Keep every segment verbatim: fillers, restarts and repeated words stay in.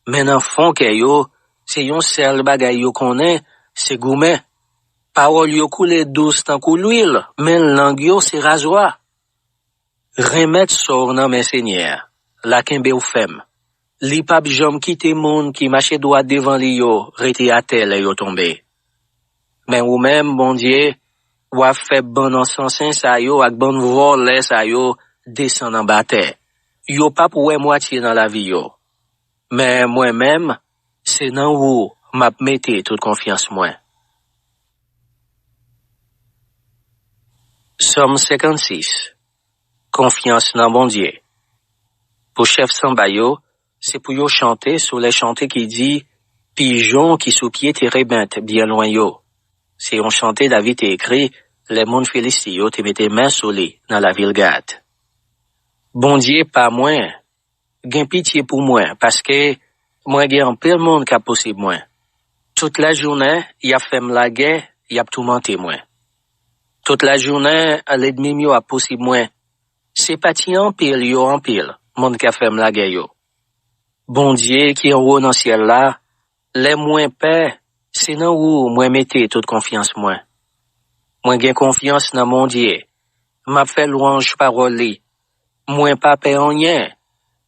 Men nan fon kè yo, se yon sèl bagay yo konnen, se goumen. Pawòl yo koule dous tankou lwil, men lang yo se razwa. Renmèt sò w nan men Senyè a, l a kenbe w fèm. Li p ap janm kite moun ki mache dwat devan li yo rete atè lè yo tonbe. Men ou menm, Bondye, w ap fè bann ansansen sa yo ak bann vòlè sa yo desann anba tè. Yo p ap wè mwatye nan lavi yo. Men mwen menm, se nan ou m ap mete tout konfyans mwen. Sòm senkannsis. Konfyans nan Bondye. Pou chèf sanba yo, se pou yo chante sou lè chante ki di, pijon ki sou pye terebent byen lwen yo. Se yon chante David te ekri lè moun Filisti yo te mete men sou li nan lavil Gat. Bondye pa mwen, gen pitye pou mwen, paske mwen gen anpil moun k ap pousib mwen. Tout lajounen, y ap fè m lagè, y ap toumante mwen. Tout lajounen, lènmi m yo ap pousib mwen. Se pati anpil yo anpil, moun k ap fè m lagè yo. Bondye ki anwo nan syèl la, lè mwen pè, se nan ou mwen mete tout konfyans mwen. Mwen gen konfyans nan Bondye. M ap fè lwanj pawòl li. Mwen pa pè anyen.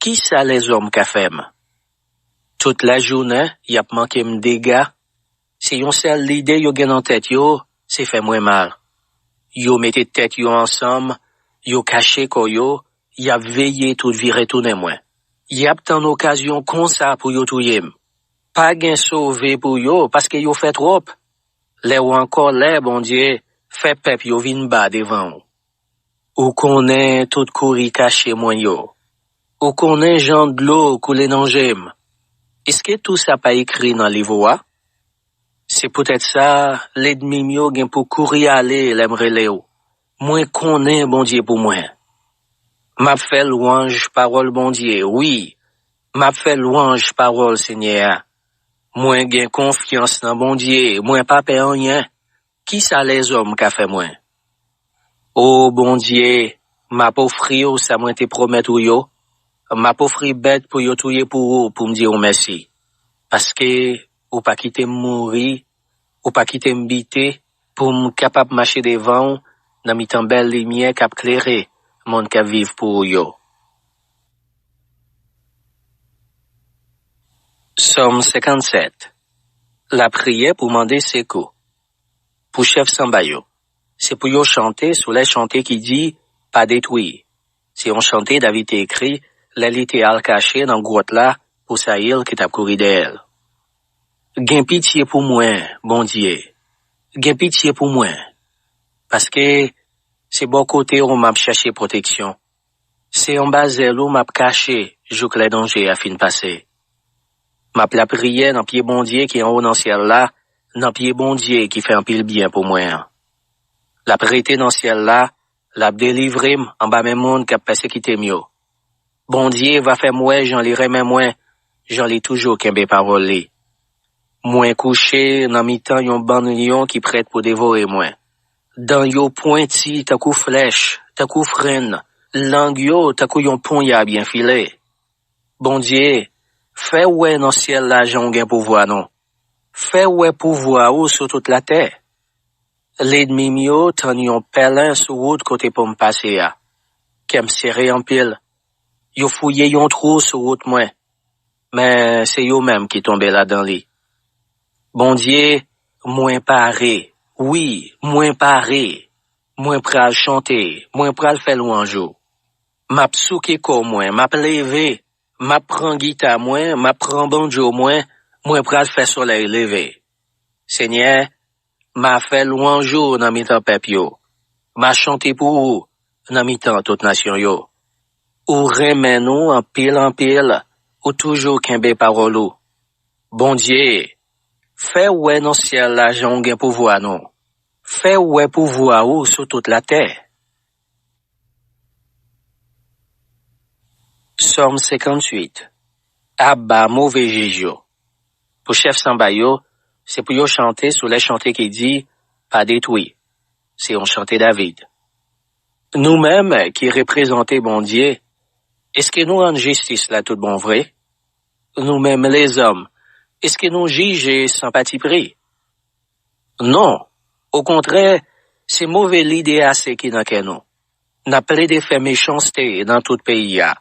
Kisa lèzòm ka fè m? Tout lajounen, y ap manke m dega. Se yon sèl lide yo gen nan tèt yo, se fè mwen mal. Yo mete tèt yo ansanm, yo kache kò yo, y ap veye tout vire tounen mwen. Y ap tann okazyon konsa pou yo touye m. Pa gen sove pou yo, paske yo fè twòp. Lè w an kòlè, Bondye, fè pèp yo vin ba devan w. Ou konnen tout kouri kache mwen yo. Ou konnen jan dlo koule nan je m. Èske tou sa pa ekri nan liv ou a? Se poutèt sa, lènmi m yo gen pou kouri ale lè m rele w. Mwen konnen Bondye pou mwen. M ap fè lwanj pawòl Bondye, wi, m ap fè lwanj pawòl Senyè a. Mwen gen konfyans nan Bondye, mwen pa pè anyen. Kisa lèzòm ka fè mwen? O Bondye, m ap ofri w sa mwen te pwomèt ou yo. M ap ofri bèt pou yo touye pou ou, pou m di w mèsi. Paske ou pa kite m mouri, ou pa kite m bite, pou m kapab mache devan w nan mitan bèl limyè k ap klere moun k ap viv pou ou yo. Sòm senkannsèt. Lapriyè pou mande sekou. Pou chèf sanba yo, se pou yo chante sou lè chante ki di, pa detwi. Se yon chante David te ekri lè li te al kache nan gwòt la pou Sayil ki t ap kouri dèyè l. Gen pitye pou mwen, Bondye. Gen pitye pou mwen. Paske se bò kote w m ap chèche pwoteksyon. Se anba zèl ou m ap kache jouk lè danje a fin pase. M ap lapriyè nan pye Bondye ki anwo nan syèl la, nan pye Bondye ki fè anpil byen pou mwen an. L ap rete nan syèl la, l ap delivre m anba men moun k ap pèsekite m yo. Bondye va fè m wè jan li renmen mwen, jan li toujou kenbe pawòl li. Mwen kouche nan mitan yon bann lyon ki prèt pou devore mwen. Dan yo pwenti tankou flèch, tankou frenn, lang yo tankou yon ponya byen file. Bondye, fè w wè nan syèl la jan w gen pouvwa non. Fè w wè pouvwa ou sou tout latè. Lènmi m yo tann yon pèlen sou wout kote pou m pase a. Kè m sere anpil. Yo fouye yon twou sou wout mwen. Men se yo menm ki tonbe ladan li. Bondye, mwen pare. Wi, mwen pare. Mwen pral chante, mwen pral fè lwanj ou. M ap souke kò mwen, m ap leve, m ap pran gita mwen, m ap pran bandjo mwen, mwen pral fè solèy leve. Senyè, m a fè lwanj ou nan mitan pèp yo. M a chante pou ou nan mitan tout nasyon yo. Ou renmen nou anpil anpil, ou toujou kenbe pawòl ou. Bondye, fè w wè nan syèl la jan w gen pouvwa non. Fè w wè pouvwa ou sou tout latè. Sòm senkantuit. Aba move jij yo. Pou chèf sanba yo, se pou yo chante sou lè chante ki di, pa detwi. Se yon chante David. Nou menm ki reprezante Bondye, èske nou rann jistis la tout bon vre? nou menm lezòm, èske nou jije san patipri? Non, okontrè, se move lide ase ki nan kè nou. N ap plede fè mechanste nan tout peyi a.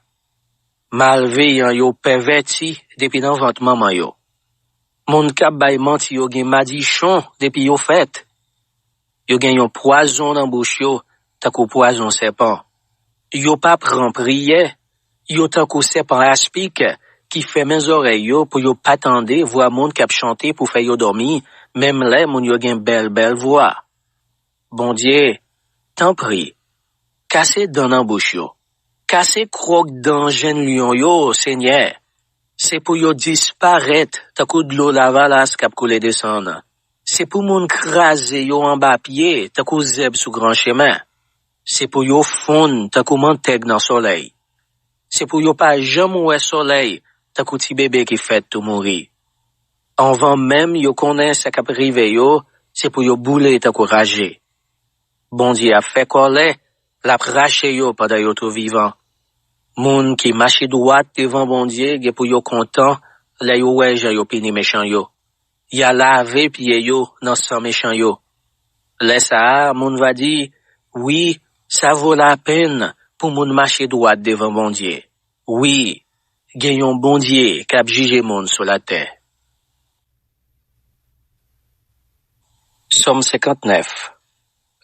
Malveyan yo pèvèti depi nan vant manman yo. Moun k ap bay manti yo gen madichon depi yo fèt. Yo gen yon pwazon nan bouch yo, tankou pwazon sèpan. Yo pa pran priyè, yo tankou sèpan aspik ki fèmen zòrèy yo pou yo pa tande vwa moun k ap chante pou fè yo dòmi, menm lè moun yo gen bèl bèl vwa. Bondye, tanpri, kase dan nan bouch yo. Kase kwòk dan jenn lyon yo, Senyè. Se pou yo disparèt tankou dlo lavalas k ap koule desann. Se pou moun kraze yo anba pye tankou zèb sou gran chemen. Se pou yo fonn tankou mantèg nan solèy. Se pou yo pa janm wè solèy tankou ti bebe ki fèt tou mouri. Anvan menm yo konnen sa k ap rive yo, se pou yo boule tankou raje. Bondye ap fè kòlè, l ap rache yo pandan yo tou vivan. Moun ki mache dwat devan Bondye gen pou yo kontan lè yo wè jan yo pini mechan yo. Y a lave pye yo nan san mechan yo. Lè sa a, moun va di, wi, sa vo lapenn pou moun mache dwat devan Bondye. Wi, gen yon Bondye k ap jije moun sou latè. Sòm senkantnèf.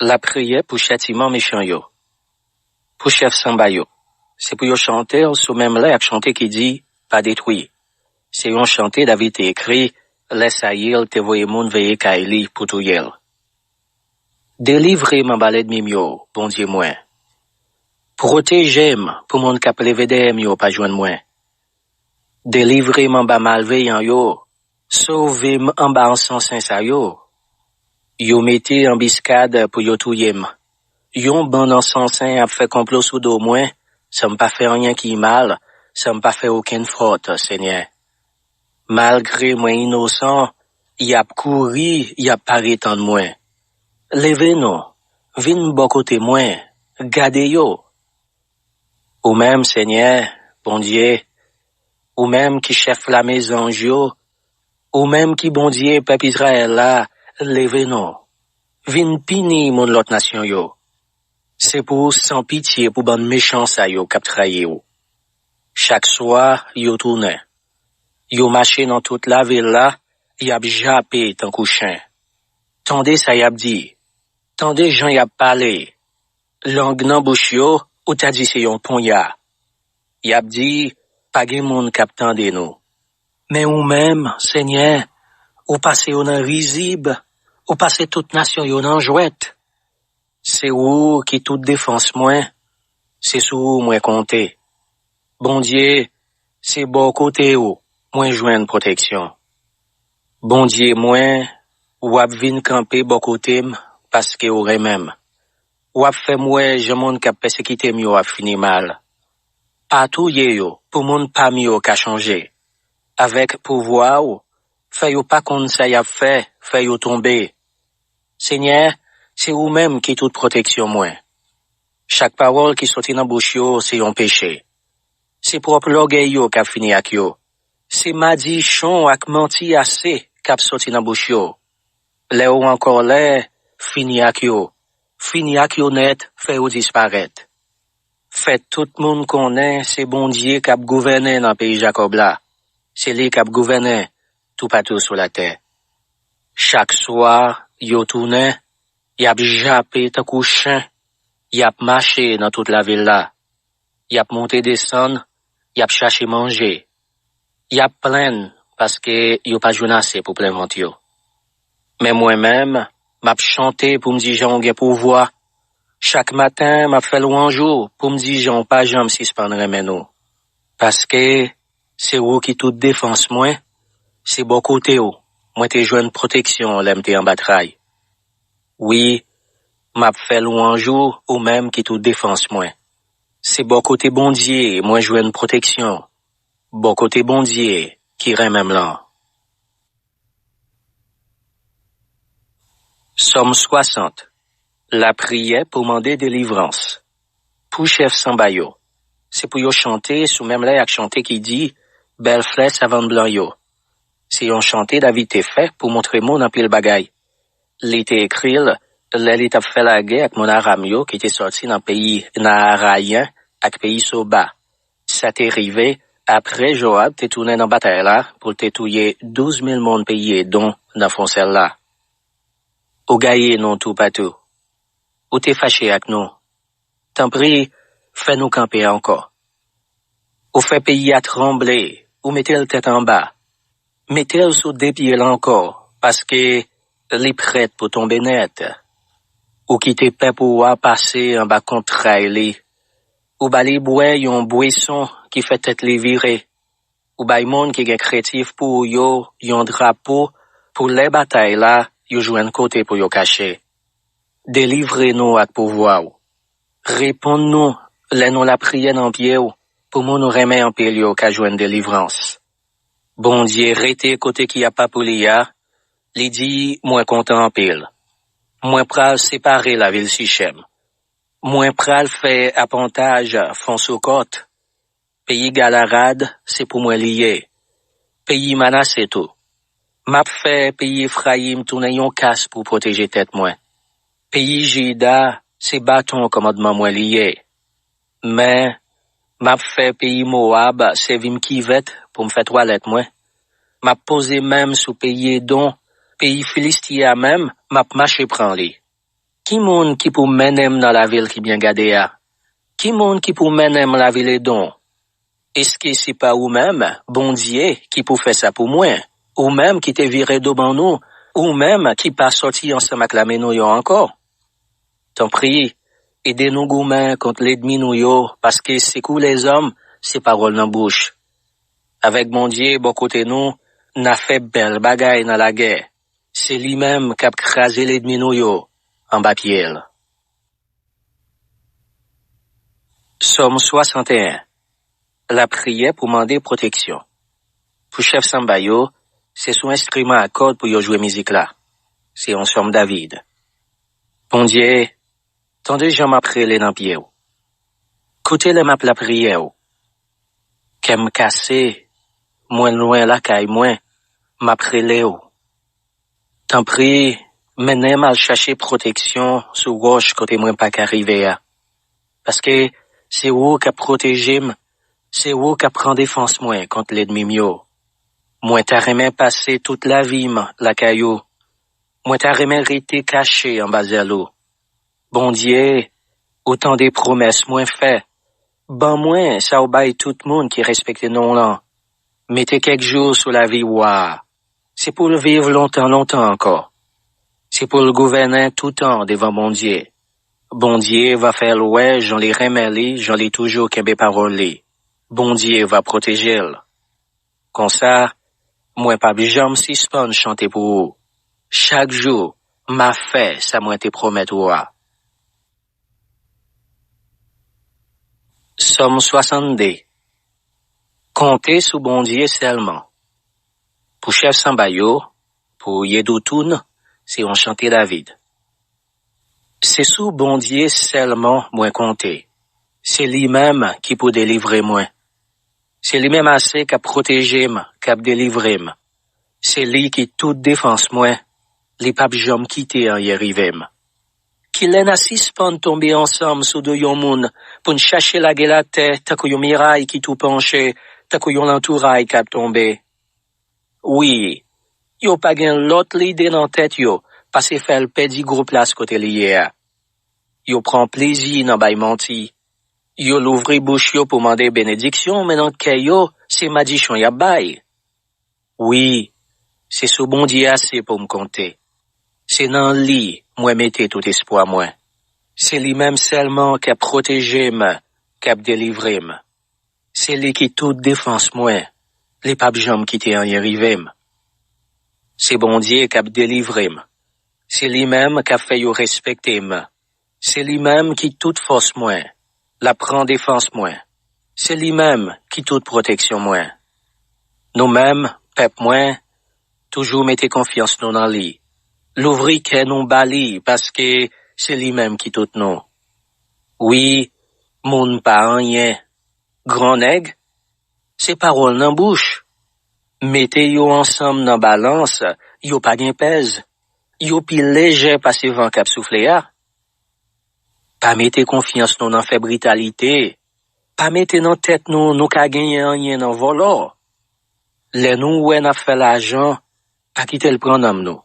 Lapriyè pou chatiman mechan yo. Pou chèf sanba yo. Se pou yo chante l sou menm lè ak chante ki di, pa detwi. Se yon chante David te ekri lè Sayil te voye moun veye kay li pou touye l. Delivre m anba lènmi m yo, Bondye mwen. Pwoteje m pou moun k ap leve dèyè m yo pa jwenn mwen. Delivre m anba malveyan yo, sove m anba ansansen sa yo. Yo mete anbiskad pou yo touye m. Yon bann ansansen ap fè konplo sou do mwen, san m pa fè anyen ki mal, san m pa fè okenn fòt, Senyè. Malgre mwen inosan, y ap kouri, y ap pare tann mwen. Leve nou, vin bò kote mwen, gade yo. Ou menm, Senyè, Bondye, ou menm ki chèf lame zanj yo, ou menm ki Bondye pèp Izrayèl la, leve nou. Vin pini moun lòt nasyon yo. Se pou w san pitye pou bann mechan sa yo k ap trayi w. Chak swa, yo tounen. Yo mache nan tout lavil la, y ap jape tankou chen. Tande sa y ap di. Tande jan y ap pale. Lang nan bouch yo, ou ta di se yon ponya. Y ap di, pa gen moun k ap tande nou. Men ou menm, Senyè, ou pase yo nan rizib, ou pase tout nasyon yo nan jwèt. Se ou ki tout defans mwen, se sou ou mwen konte. Bondye, se bò kote ou mwen jwenn pwoteksyon. Bondye mwen, w ap vin kanpe bò kote m paske w renmen m. W ap fè m wè jan moun k ap pèsekite m yo ap fini mal. Pa touye yo pou moun pa m yo ka chonje. Avèk pouvwa w, fè yo pa konn sa y ap fè, fè yo tonbe. Senyè, se ou menm ki tout pwoteksyon mwen. Chak pawòl ki soti nan bouch yo se yon peche. Se pwòp lògèy yo k ap fini ak yo. Se madichon ak manti ase k ap soti nan bouch yo. Lè ou an kòlè, fini ak yo. Fini ak yo nèt, fè yo disparèt. Fè tout moun konnen se Bondye k ap gouvènen nan peyi Jakòb la. Se li k ap gouvènen toupatou sou latè. Chak swa, yo tounen, y ap jape tankou chen, y ap mache nan tout lavil la. Y ap monte desann, y ap chache manje. Y ap plenn paske yo pa jwenn ase pou plen vant yo. Men mwen menm, m ap chante pou m di jan w gen pouvwa. Chak maten, m ap fè lwanj ou pou m di jan w pa janm sispann renmen nou. Paske se ou ki tout defans mwen, se bò kote w mwen te jwenn pwoteksyon lè m te anba tray. Wi, m ap fè lwanj ou, ou menm ki tout defans mwen. Se bò kote Bondye mwen jwenn pwoteksyon, bò kote Bondye ki renmen m lan. Sòm swasant. Lapriyè pou mande delivrans. Pou chèf sanba yo. Se pou yo chante sou menm lè ak chante ki di, bèl flè savann blan yo. Se yon chante David te fè pou montre moun anpil bagay. Li te ekri l lè li t ap fè lagè ak moun Aram yo ki te sòti nan peyi Naarayen ak peyi Soba. Sa te rive apre Jowab te tounen nan batay la pou l te touye douz mil moun peyi Edon nan fwon sèl la. Ou gaye nou toupatou. Ou te fache ak nou. Tanpri, fè nou kanpe ankò. Ou fè peyi a tranble, ou mete l tèt anba. Mete l sou de pye l ankò, paske li prèt pou tonbe nèt. Ou kite pèp ou a pase anba kontray li. Ou ba li bwè yon bweson ki fè tèt li vire. Ou bay moun ki gen krentif pou ou yo yon drapo pou lè batay la, yo jwenn kote pou yo kache. Delivre nou ak pouvwa w. Reponn nou lè nou lapriyè nan pye w, pou moun ou renmen anpil yo ka jwenn delivrans. Bondye rete kote ki apa pou li a, li di, mwen kontan anpil. Mwen pral separe lavil Sichèm. Mwen pral fè apantaj fon sou kòt. Peyi Galarad, se pou mwen li ye. Peyi Manase tou. M ap fè peyi Efrayim tounen yon kas pou pwoteje tèt mwen. Peyi Jida, se baton kòmandman mwen li ye. Men, m ap fè peyi Mowab sèvi m kivèt pou m fè twalèt mwen. M ap poze men m sou peyi Edon, peyi Filisti a menm, m ap mache pran li. Ki moun ki pou mennen m nan lavil ki byen gade a? Ki moun ki pou mennen m lavil Edon? Èske se pa ou menm, Bondye, ki pou fè sa pou mwen? Ou menm ki te vire do ban nou, ou menm ki pa sòti ansanm ak lame nou yo ankò? Tanpri, ede nou goumen kont lènmi nou yo, paske sekou lèzòm, se pawòl nan bouch. Avèk Bondye bò kote nou, n a fè bèl bagay nan lagè. Se li menm k ap kraze lènmi nou yo anba pye l. Sòm swasanteyen. Lapriyè pou mande pwoteksyon. Pou chèf sanba yo, se sou enstriman a kòd pou yo jwe mizik la. Se yon sòm David. Bondye, tande jan m ap rele nan pye w. Koute lè m ap lapriyè w. Kè m kase, mwen lwen lakay mwen, m ap rele w. Tanpri, mennen m al chache pwoteksyon sou wòch kote mwen pa ka rive a. Paske se ou k ap pwoteje m, se ou k ap pran defans mwen kont lènmi m yo. Mwen ta renmen pase tout lavi m lakay ou. Mwen ta renmen rete kache anba zèl ou. Bondye, ou tande pwomès mwen fè. Ban mwen sa w bay tout moun ki respekte non w lan. Mete kèk jou sou lavi wa a. Se pou l viv lontan, lontan ankò. Se pou l gouvènen toutan devan Bondye. Bondye va fè l wè jan li renmen li, jan li toujou kenbe pawòl li. Bondye va pwoteje l. Konsa, mwen p ap janm sispann chante pou ou. Chak jou, m a fè sa mwen te pwomèt ou a. Sòm swasann de. Konte sou Bondye sèlman. Pou chèf sanba yo, pou Yedoutun, se yon chante David. Se sou Bondye sèlman mwen konte. Se li menm ki pou delivre mwen. Se li menm ase k ap pwoteje m, k ap delivre m. Se li ki tout defans mwen, li p ap janm kite anyen rive m. Kilè n a sispann tonbe ansanm sou do yon moun pou n chache lage l atè tankou yon miray ki tou panche, tankou yon lantouray k ap tonbe? Wi, yo pa gen lòt lide nan tèt yo pase fè l pèdi gwo plas kote li ye a. Yo pran plezi nan bay manti. Yo louvri bouch yo pou mande benediksyon, men nan kè yo, se madichon y ap bay. Wi, se sou Bondye ase pou m konte. Se nan li mwen mete tout espwa mwen. Se li menm sèlman k ap pwoteje m, k ap delivre m. Se li ki tout defans mwen, li p ap janm kite anyen rive m. Se Bondye k ap delivre m. Se li menm k ap fè yo respekte m. Se li menm ki tout fòs mwen, l ap pran defans mwen. Se li menm ki tout pwoteksyon mwen. Nou menm, pèp mwen, toujou mete konfyans nou nan li. Louvri kè nou ba li, paske se li menm ki tout nou. Wi, moun pa anyen, grannèg, Se pawòl nan bouch. Mete yo ansanm nan balans, yo pa gen pèz. Yo pi lejè pase van k ap soufle a. Pa mete konfyans nou nan fè britalite. Pa mete nan tèt nou nou ka genyen anyen nan vòlò. Lè nou wè n ap fè lajan, pa kite l pran nanm nou.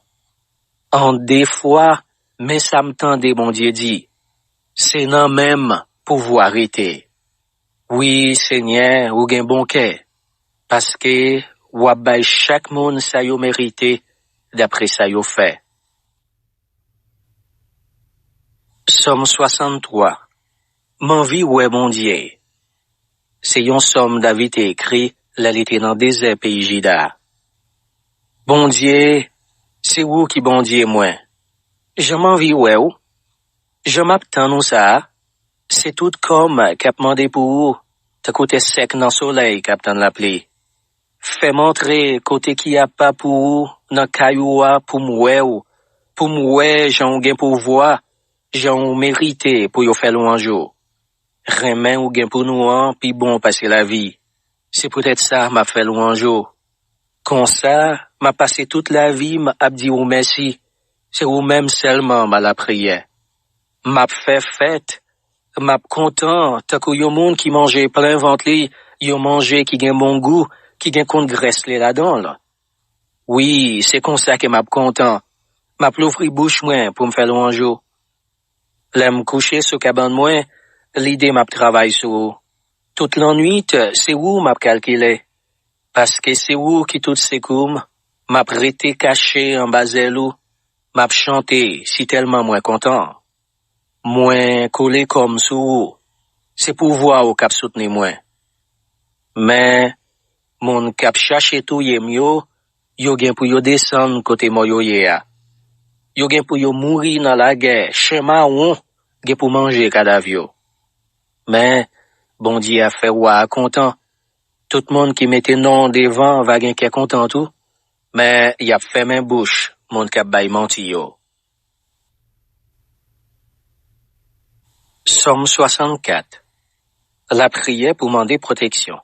An de fwa, men sa m tande Bondye di, se nan men m pouvwa rete. Wi, Senyè, ou gen bon kè, paske w ap bay chak moun sa yo merite dapre sa yo fè. Sòm swasanntwa. M anvi wè Bondye. Se yon sòm David te ekri lè li te nan dezè peyi Jida. Bondye, se ou ki Bondye mwen. Jan m anvi wè w. Jan m ap tann ou sa a, se tout kò m k ap mande pou ou, tankou tè sèk nan solèy k ap tann lapli. Fè m antre kote ki apa pou ou nan kay ou a pou m wè w, pou m wè jan w gen pouvwa, jan w merite pou yo fè lwanj ou. Renmen ou gen pou nou an pi bon pase lavi. Se poutèt sa m ap fè lwanj ou. Konsa, m ap pase tout lavi m ap di ou mèsi. Se ou menm sèlman m a lapriyè. M ap fè fèt, m ap kontan tankou yon moun ki manje plen vant li, yon manje ki gen bon gou, ki gen konn grès li ladan l. Wi, se konsa ke m ap kontan. M ap louvri bouch mwen pou m fè lwanj ou. Lè m kouche sou kabann mwen, lide m ap travay sou ou. Tout lannwit, se ou m ap kalkile. Paske se ou ki tout sekou m, m ap rete kache anba zèl ou, m ap chante sitèlman mwen kontan. Mwen kole kò m sou ou, se pouvwa ou k ap soutni mwen. Men, moun k ap chache touye m yo, yo gen pou yo desann kote mò yo ye a. Yo gen pou yo mouri nan lagè, chen mawon gen pou manje kadav yo. Men, Bondye ap fè wa a kontan. Tout moun ki mete non w devan va gen kè kontan tou, men y ap fèmen bouch moun k ap bay manti yo. Sòm swasannkat. Lapriyè pou mande pwoteksyon.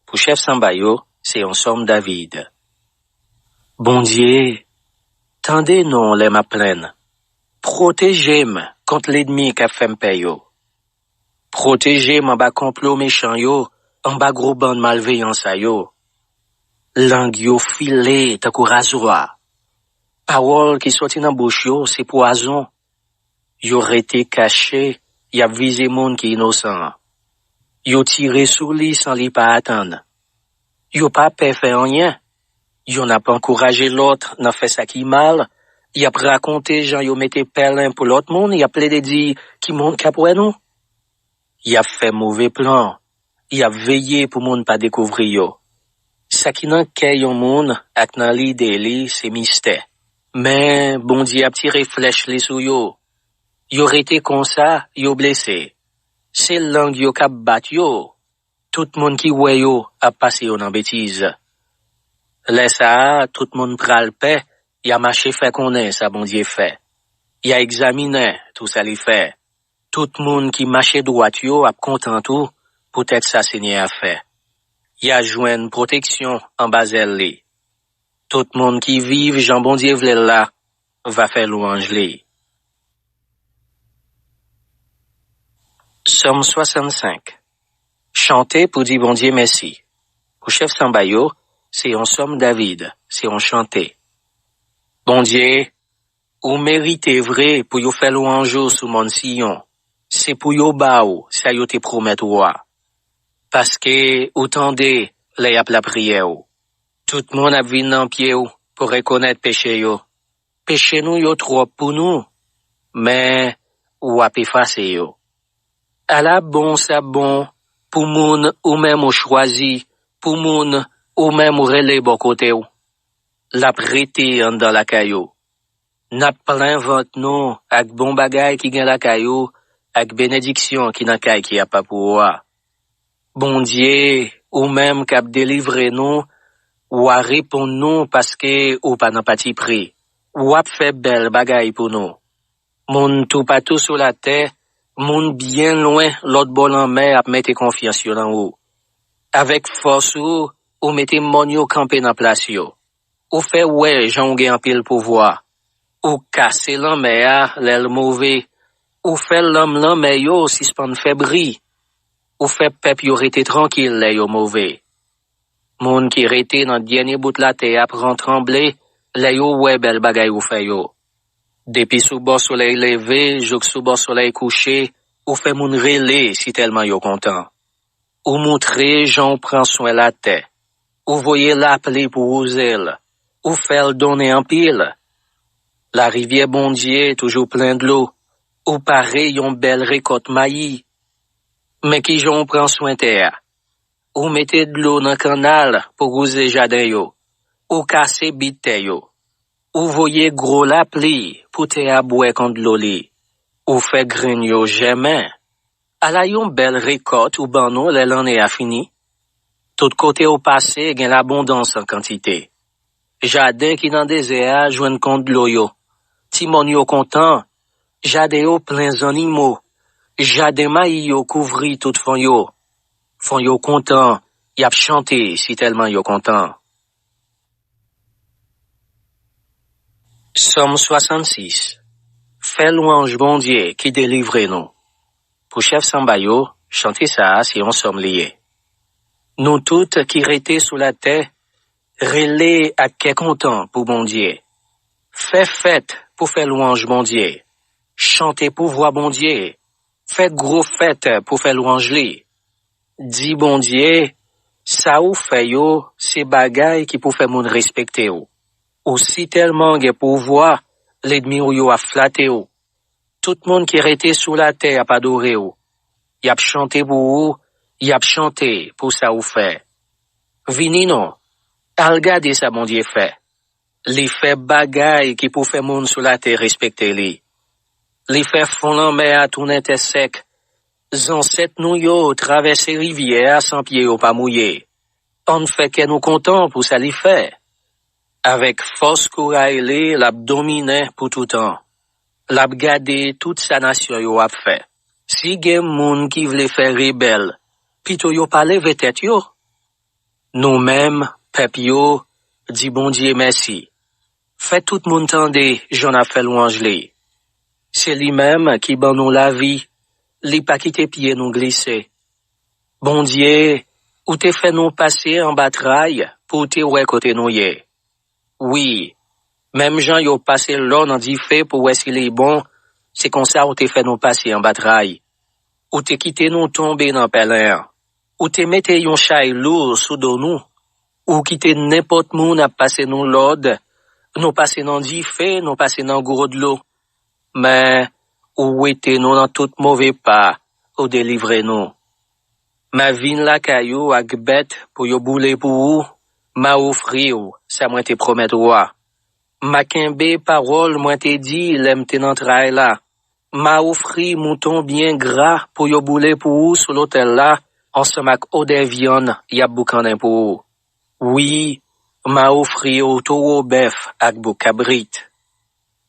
Pou chèf sanba yo, se yon sòm David. Bondye, tande non lè m ap plenn. Pwoteje m kont lènmi k ap fè m pè yo. Pwoteje m anba konplo mechan yo, anba gwo bann malveyan sa yo. Lang yo file tankou razwa. Pawòl ki soti nan bouch yo se pwazon. Yo rete kache, y ap vize moun ki inosan an. Yo tire sou li san li pa atann. Yo pa pè fè anyen. Yonn ap ankouraje lòt nan fè sa ki mal. Y ap rakonte jan yo mete pèlen pou lòt moun, y ap plede di ki moun k ap wè nou. Y ap fè move plan. Y ap veye pou moun pa dekouvri yo. Sa ki nan kè yon moun ak nan lide li se mistè. Men Bondye ap tire flèch li sou yo. Yo rete konsa, yo blese. Se lang yo k ap bat yo. Tout moun ki wè yo ap pase yo nan betiz. Lè sa a, tout moun pral pè, y a mache fè konnen sa Bondye fè. Y a egzaminen tou sa li fè. Tout moun ki mache dwat yo ap kontan tou poutèt sa Senyè a fè. Y a jwenn pwoteksyon anba zèl li. Tout moun ki viv jan Bondye vle l la va fè lwanj li. Sòm swasannsenk. Chante pou di Bondye mèsi. Pou chèf sanba yo, se yon sòm David, se yon chante. Bondye, ou merite vre pou yo fè lwanj ou sou mòn Siyon. Se pou yo ba ou sa yo te pwomèt ou a. Paske ou tande lè y ap lapriyè ou. Tout moun ap vin nan pye w pou rekonèt peche yo. Peche nou yo twòp pou nou, men w ap efase yo. Ala bon sa bon pou moun ou menm ou chwazi, pou moun ou menm ou rele bò kote w. L ap rete anndan lakay ou. N ap plen vant nou ak bon bagay ki gen lakay ou, ak benediksyon ki nan kay ki apa pou ou a. Bondye, ou menm k ap delivre nou, w a reponn nou paske ou pa nan patipri. W ap fè bèl bagay pou nou. Moun toupatou sou latè, moun byen lwen lòt bò lanmè ap mete konfyans yo nan ou. Avèk fòs ou, ou mete mòn yo kanpe nan plas yo. Ou fè wè jan ou gen anpil pouvwa. Ou kase lanmè a lè l move. Ou fè lanm lanmè yo sispann fè bri. Ou fè pèp yo rete trankil lè yo move. Moun ki rete nan dènye bout latè a pran tranble lè yo wè bèl bagay ou fè yo. Depi sou bò solèy leve jouk sou bò solèy kouche, ou fè moun rele sitèlman yo kontan. Ou montre jan w pran swen latè. Ou voye lapli pou wouze l. Ou fè l donnen anpil. Larivyè Bondye toujou plen dlo. Ou pare yon bèl rekòt mayi. Men ki jan w pran swen tè a. Ou mete dlo nan kannal pou wouze jaden yo. Ou kase bit tè yo. Ou voye gwo lapli pou tè a bwè kon dlo li. Ou fè grenn yo jèmen. Ala yon bèl rekòt ou ban nou lè lanne a fini! Tout kote ou pase gen labondans an kantite. Jaden ki nan dezè a jwenn kon dlo yo. Ti mòn yo kontan. Jaden yo plen zannimo. Jaden mayi yo kouvri tout fon yo. Fon yo kontan, y ap chante sitèlman yo kontan. Sòm swasannsis. Fè lwanj Bondye ki delivre nou. Pou chèf sanba yo, chante sa a se yon sòm li ye. Nou tout ki rete sou latè, rele ak kè kontan pou Bondye. Fè fèt pou fè lwanj Bondye. Chante pouvwa Bondye. Fè gwo fèt pou fè lwanj li. Di Bondye, sa ou fè yo, se bagay ki pou fè moun respekte w. Ou sitèlman gen pouvwa, lènmi w yo ap flate w. Tout moun ki rete sou latè ap adore w. Y ap chante pou ou, y ap chante pou sa ou fè. Vini non, al gade sa Bondye fè. Li fè bagay ki pou fè moun sou latè respekte li. Li fè fon lanmè a tounen tè sèk. Zansèt nou yo travèse rivyè a san pye yo pa mouye. Ann fè kè nou kontan pou sa li fè. Avèk fòs kouray li, l ap dominen pou toutan. L ap gade tout sa nasyon yo ap fè. Si gen moun ki vle fè rebèl, pito yo pa leve tèt yo. Nou menm, pèp yo, di Bondye mèsi. Fè tout moun tande jan n ap fè lwanj li. Se li menm ki ban nou lavi, li pa kite pye nou glise. Bondye, ou te fè nou pase anba tray pou w te wè kote nou ye. Wi, menm jan yo pase lò nan dife pou wè si li bon, se konsa ou te fè nou pase anba tray. Ou te kite nou tonbe nan pèlen an. Ou te mete yon chay lou sou do nou. Ou kite nenpòt moun ap pase nou lòd. Nou pase nan dife, nou pase nan gwo dlo. Men, ou wete nou nan tout move pa, ou delivre nou. M a vin lakay ou ak bèt pou yo boule pou ou, m a ofri w sa mwen te pwomèt ou a. M a kenbe pawòl mwen te di lè m te nan tray la. M a ofri mouton byen gra pou yo boule pou ou sou lotèl la, ansanm ak odè vyann y ap boukannen pou ou. Wi, m a ofri w towo bèf ak bouk kabrit.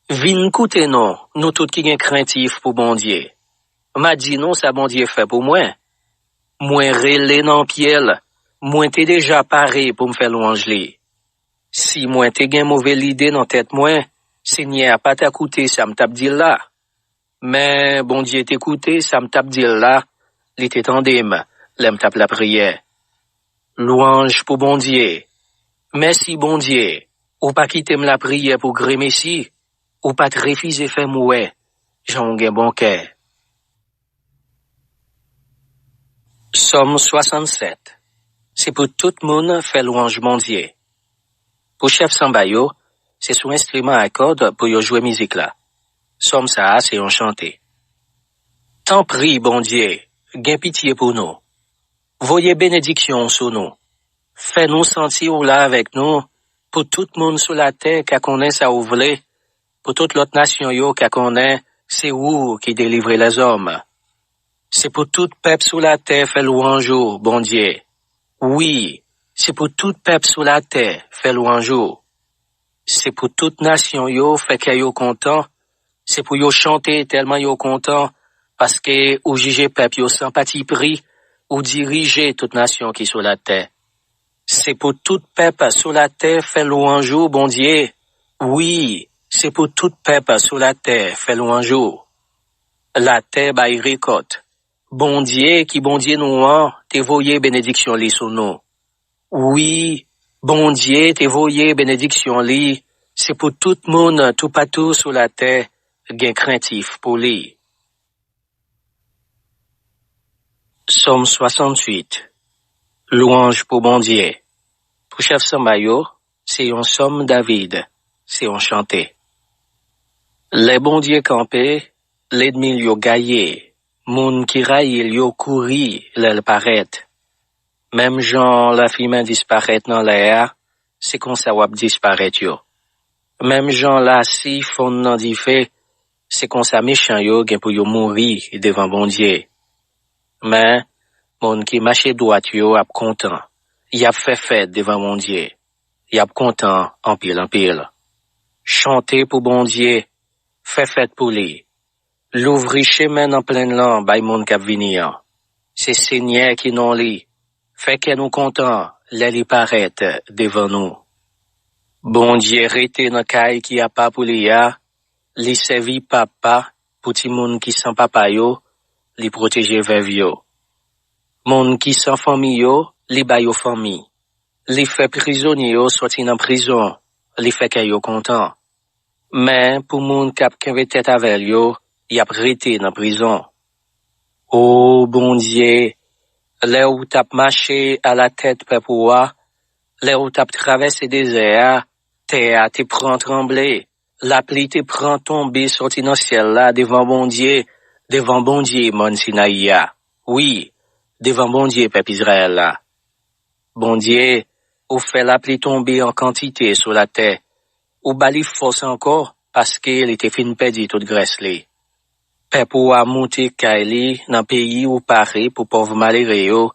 Vin koute non, nou tout ki gen krentif pou Bondye. M a di nou sa Bondye fè pou mwen. Mwen rele nan pye l, mwen te deja pare pou m fè lwanj li. Si mwen te gen move lide nan tèt mwen, Senyè a pa ta koute sa m t ap di l la. Men Bondye te koute sa m t ap di l la, li te tande m lè m t ap lapriyè. Lwanj pou Bondye. Mèsi Bondye, ou pa kite m lapriyè pou gremesi, ou pa t refize fè m wè jan w gen bon kè. Sòm swasannsèt. Se pou tout moun fè lwanj Bondye. Pou chèf sanba yo, se sou enstriman a kòd pou yo jwe mizik la. Sòm sa a se yon chante. Tanpri, Bondye, gen pitye pou nou. Voye benediksyon w sou nou. Fè nou santi w la avèk nou, pou tout moun sou latè ka konnen sa w vle, pou tout lòt nasyon yo ka konnen se ou ki delivre lèzòm. Se pou tout pèp sou latè fè lwanj ou, Bondye. Wi, se pou tout pèp sou latè fè lwanj ou. Se pou tout nasyon yo fè kè yo kontan, se pou yo chante tèlman yo kontan, paske ou jije pèp yo san patipri, Ou dirije tout nasyon ki sou latè. Se pou tout pèp sou latè fè lwanj ou, Bondye. Wi, se pou tout pèp sou latè fè lwanj ou. Latè bay rekòt. Bondye, ki Bondye nou an, te voye benediksyon li sou nou. Wi, Bondye te voye benediksyon li, se pou tout moun toupatou sou latè gen krentif pou li. Sòm swasanntuit. Lwanj pou Bondye. Pou chèf sanba yo, se yon sòm David, se yon chante. Lè Bondye kanpe, lènmi l yo gaye, moun ki rayi l yo kouri lè l parèt. Menm jan lafimen disparèt nan lè a, se konsa w ap disparèt yo. Menm jan lasi fonn nan dife, se konsa mechan yo gen pou yo mouri devan Bondye. Men, moun ki mache dwat yo ap kontan. Y ap fè fèt devan Bondye. Y ap kontan anpil anpil. Chante pou Bondye, fè fèt pou li. Louvri chemen nan plenn lan bay moun k ap vini an. Se Senyè ki non li. Fè kè nou kontan lè li parèt devan nou. Bondye rete nan kay ki apa pou li a, li sèvi papa pou timoun ki san papa yo, li pwoteje vèv yo. Moun ki san fanmi yo, li ba yo fanmi. Li fè prizonye yo sòti nan prizon, li fè kè yo kontan. Men pou moun k ap kenbe tèt avè l yo, y ap rete nan prizon. O Bondye, lè w t ap mache alatèt pèp ou a, lè w t ap travèse dezè a, tè a te pran tranble, lapli te pran tonbe sòti nan syèl la devan Bondye, devan Bondye mòn Sinayi a. Wi, devan Bondye pèp Izrayèl la. Bondye, ou fè lapli tonbe an kantite sou latè. Ou ba li fòs ankò, paske li te fin pèdi tout grès li. Pèp ou a moute kay li nan peyi ou pare pou pòv malere yo,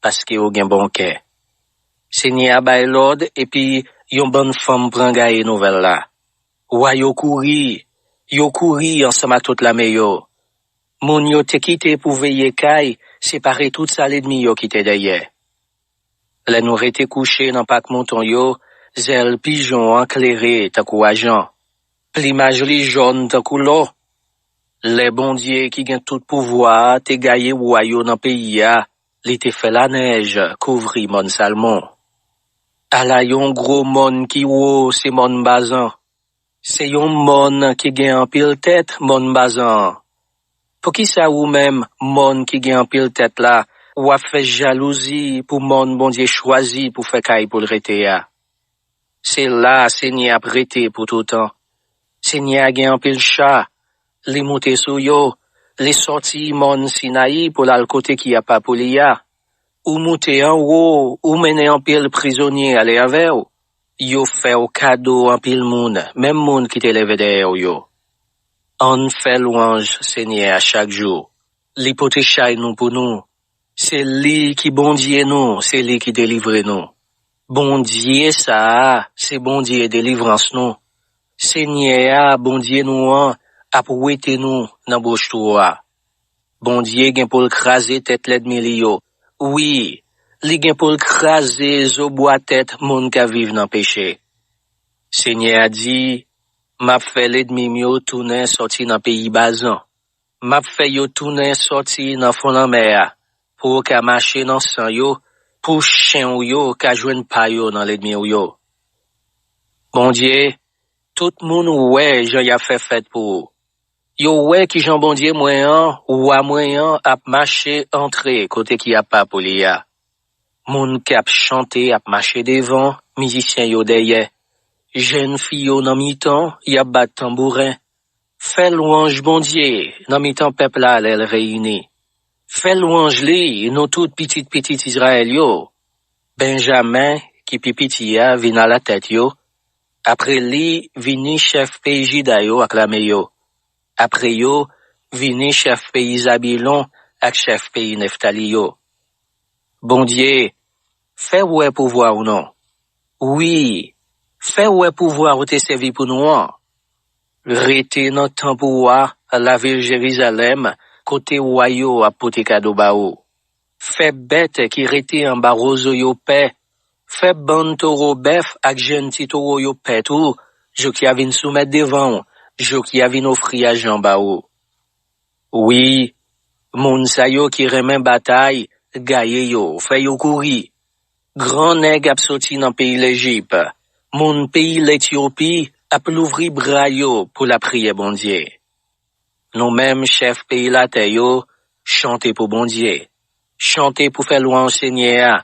paske ou gen bon kè. Senyè a bay lòd, epi yon bann fanm pran gaye nouvèl la. Wa yo kouri, yo kouri ansanm ak tout lame yo. Moun yo te kite pou veye kay, separe tout sa lènmi yo kite dèyè. Lè nou rete kouche nan pak mouton yo, zèl pijon an klere tankou ajan. Plimaj li jòn tankou lò. Lè Bondye ki gen tout pouvwa a te gaye wa yo nan peyi a, li te fè lanèj kouvri mòn Salmon. Ala yon gwo mòn ki wo, se mòn Bazan. Se yon mòn ki gen anpil tèt, mòn Bazan an. Poukisa ou menm, mòn ki gen anpil tèt la, w ap fè jalouzi pou mòn Bondye chwazi pou fè kay pou l rete a? Se la Senyè ap rete pou toutan. Senyè a gen anpil cha, li moute sou yo, li sòti mòn Sinayi pou l al kote ki apa pou li a. Ou moute anwo, ou mennen anpil prizonye ale avè w. Yo fè w kado anpil moun, menm moun ki te leve dèyè w yo. Ann fè lwanj Senyè a chak jou. Li pote chay nou pou nou. Se li ki Bondye nou, se li ki delivre nou. Bondye sa a, se Bondye delivrans nou. Senyè a, Bondye nou an, ap wete nou nan bouch twou a. Bondye gen pou l kraze tèt lènmi li yo. Wi, li gen pou l kraze zo bwa tèt moun k ap viv nan peche. Senyè a di, m ap fè lènmi m yo tounen sòti nan peyi Bazan. M ap fè yo tounen sòti nan fon lanmè a, pou w ka mache nan san yo, pou chen w yo ka jwenn pa yo nan lènmi w yo. Bondye, tout moun wè jan y ap fè fèt pou ou. Yo wè kijan Bondye mwen an, wa mwen an, ap mache antre kote ki apa pou li a. Moun k ap chante ap mache devan, mizisyen yo dèyè. Jèn fi yo nan mitan, y ap bat tanbouren. Fè lwanj Bondye nan mitan pèp la lè l reyini. Fè lwanj li, nou tout pitit pitit Izrayèl yo. Benjamen, ki pi piti a, vin alatèt yo. Apre li, vini chèf peyi Jida yo ak lame yo. Apre yo, vini chèf peyi Zabilon ak chèf peyi Neftali yo. Bondye, fè wè pouvwa w non. Wi, fè wè pouvwa ou te sèvi pou nou an. Rete nan tanp ou a, lavil Jerizalèm, kote wa yo ap pote kado ba ou. Fè bèt ki rete anba wozo yo pè. Fè bann towo bèf ak jèn ti towo yo pè tou, jouk y a vin soumèt devan w, jouk y a vin ofri ajan ba ou. Wi, moun sa yo ki renmen batay, gaye yo, fè yo kouri. Gran nèg ap soti nan peyi Lejip, moun peyi Letyopi ap louvri bra yo pou lapriyè Bondye. Nou menm chèf peyi latè yo, chante pou Bondye. Chante pou fè lwanj Senyè a,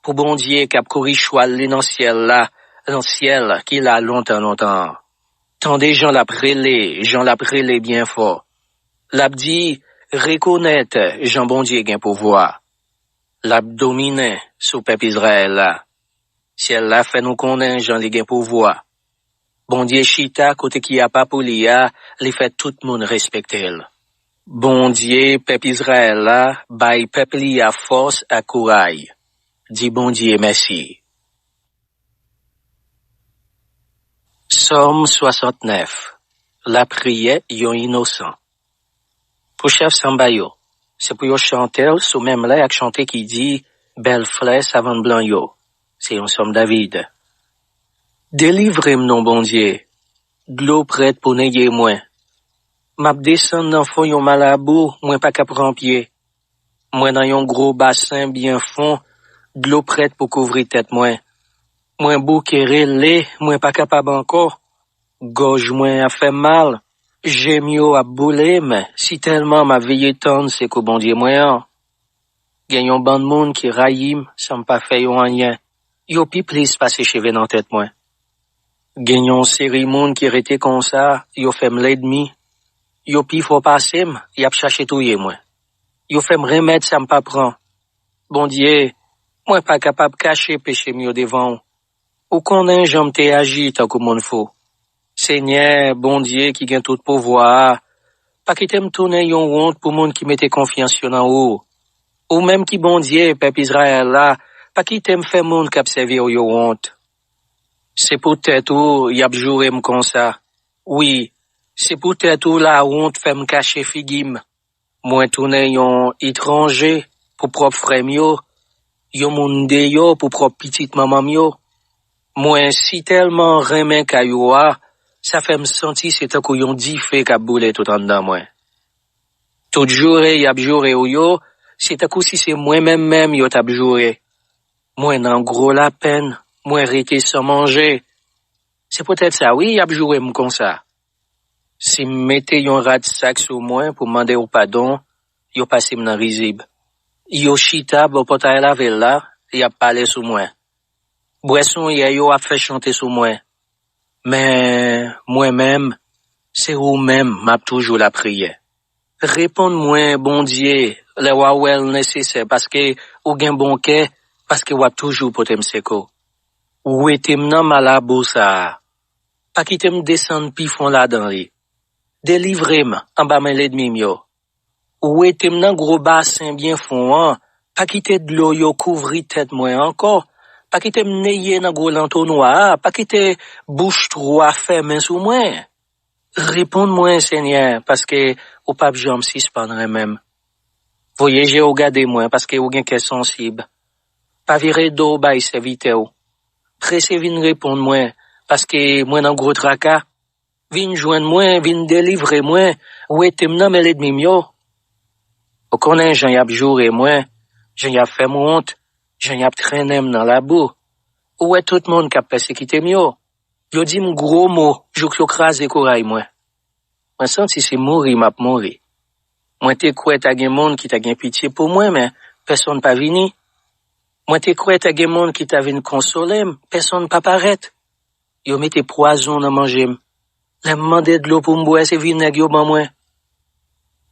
pou Bondye k ap kouri chwal li nan syèl la, nan syèl ki la lontan lontan an. Tande jan l ap rele, jan l ap rele byen fò. L ap di, rekonèt jan Bondye gen pouvwa. L ap dominen sou pèp Izrayèl la. Syèl la fè nou konnen jan li gen pouvwa. Bondye chita kote ki apa pou li a, li fè tout moun respekte l. Bondye pèp Izrayèl la bay pèp li a fòs ak kouray. Di Bondye mèsi. Sòm swasantnèf. Lapriyè yon inosan. Pou chèf sanba yo, se pou yo chante l sou menm lè ak chante ki di, bèl flè savann blan yo. Se yon sòm David. Delivre m non Bondye, dlo prèt pou neye mwen. M ap desann nan fon yon malabou, mwen pa ka pran pye. Mwen nan yon gwo basen byen fon, dlo prèt pou kouvri tèt mwen. Mwen bouke rele, mwen pa kapab ankò. Gòj mwen ap fè m mal, je m yo ap boule m, sitèlman m ap veye tann sekou Bondye mwen an. Gen yon bann moun ki rayi m san m pa fè yo anyen. Yo pi plis pase cheve nan tèt mwen. Gen yon seri moun ki rete konsa, yo fè m lènmi. Yo pi fò pase m, y ap chache touye mwen. Yo fè m renmèt sa m pa pran. Bondye, mwen pa kapab kache peche m yo devan w. Ou konnen jan m te aji tankou moun fou. Senyè, Bondye ki gen tout pouvwa a, pa kite m tounen yon wont pou moun ki mete konfyans yo nan ou. Ou menm ki Bondye pèp Izrayèl la, pa kite m fè moun k ap sèvi w yo wont. Se poutèt ou y ap joure m konsa. Wi, se poutèt ou lawont fè m kache figi m. Mwen tounen yon etranje pou pwòp frè m yo, yon moun deyò pou pwòp pitit manman m yo. Mwen sitèlman renmen kay ou a, sa fè m santi se tankou yon dife k ap boule tout anndan mwen. Tout joure y ap joure w yo, se tankou si se mwen menm menm yo t ap joure. Mwen nan gwo lapenn, mwen rete san manje. Se poutèt sa, wi, y ap joure m konsa. Si m mete yon rad sak sou mwen pou mande w padon, yo pase m nan rizib. Yo chita bò pòtay lavil la, y ap pale sou mwen. Bwè sonyè yo ap fè chante sou mwen. Men, mwen menm, se ou menm m ap toujou lapriyè. Reponn mwen, Bondye, lè w a wè l nesesè, paske ou gen bon kè, paske w ap toujou pote m sekou. Wete m nan malabou sa a. Pa kite m desann pi fon ladan li. Delivre m anba men lènmi m yo. Wete m nan gwo basen byen fon an. Pa kite dlo yo kouvri tèt mwen ankò. Pa kite m neye nan gwo lantonwa a. Pa kite bouch twou a fèmen sou mwen. Reponn mwen, Senyè, paske ou p ap janm sispann renmen m. Voye je w gade mwen, paske ou gen kè sansib. Pa vire do w bay sèvitè w. Prese vin reponn mwen, paske mwen nan gwo traka. Vin jwenn mwen, vin delivre mwen, wete m nan men lènmi m yo. Ou konnen jan y ap joure mwen, jan y ap fè m wont, jan y ap trennen m nan labou. Ou wè tout moun k ap pèsekite m yo. Yo di m gwo mo jouk yo kraze kouray mwen. Mwen santi se mouri m ap mouri. Mwen te kwè ta gen moun ki ta gen pitye pou mwen, men pèsonn pa vini. Mwen te kwè ta gen moun ki ta vin konsole m, pèsonn pa parèt. Yo mete pwazon nan manje m. Lè m mande dlo pou m bwè, se vinèg yo ban mwen.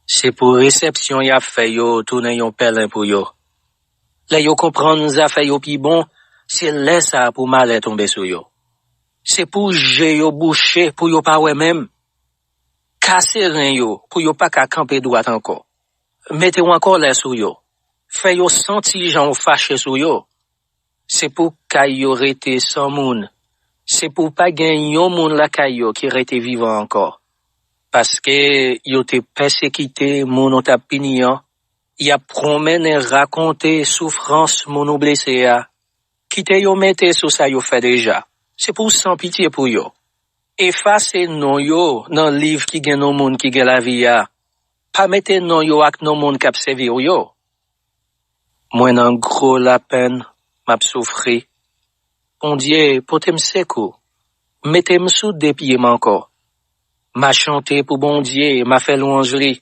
Se pou resepsyon y ap fè yo tounen yon pèlen pou yo. Lè yo konprann zafè yo pi bon, se lè sa a pou malè tonbe sou yo. Se pou je yo bouche pou yo pa wè menm. Kase ren yo pou yo pa ka kanpe dwat ankò. Mete w an kòlè sou yo. Fè yo santi jan w fache sou yo. Se pou kay yo rete san moun. Se pou pa gen yon moun lakay yo ki rete vivan ankò. Paske yo te pèsekite moun ou t ap pini an. Y ap pwonmennen rakonte soufrans moun ou blese a. Kite yo mete sou sa yo fè deja. Se pou w san pitye pou yo. Efase non yo nan liv ki gen non moun ki gen lavi a. Pa mete non yo ak non moun k ap sèvi w yo. Mwen nan gwo lapenn, m ap soufri. Bondye, pote m sekou. Mete m sou de pye m ankò. M a chante pou Bondye, m a fè lwanj li.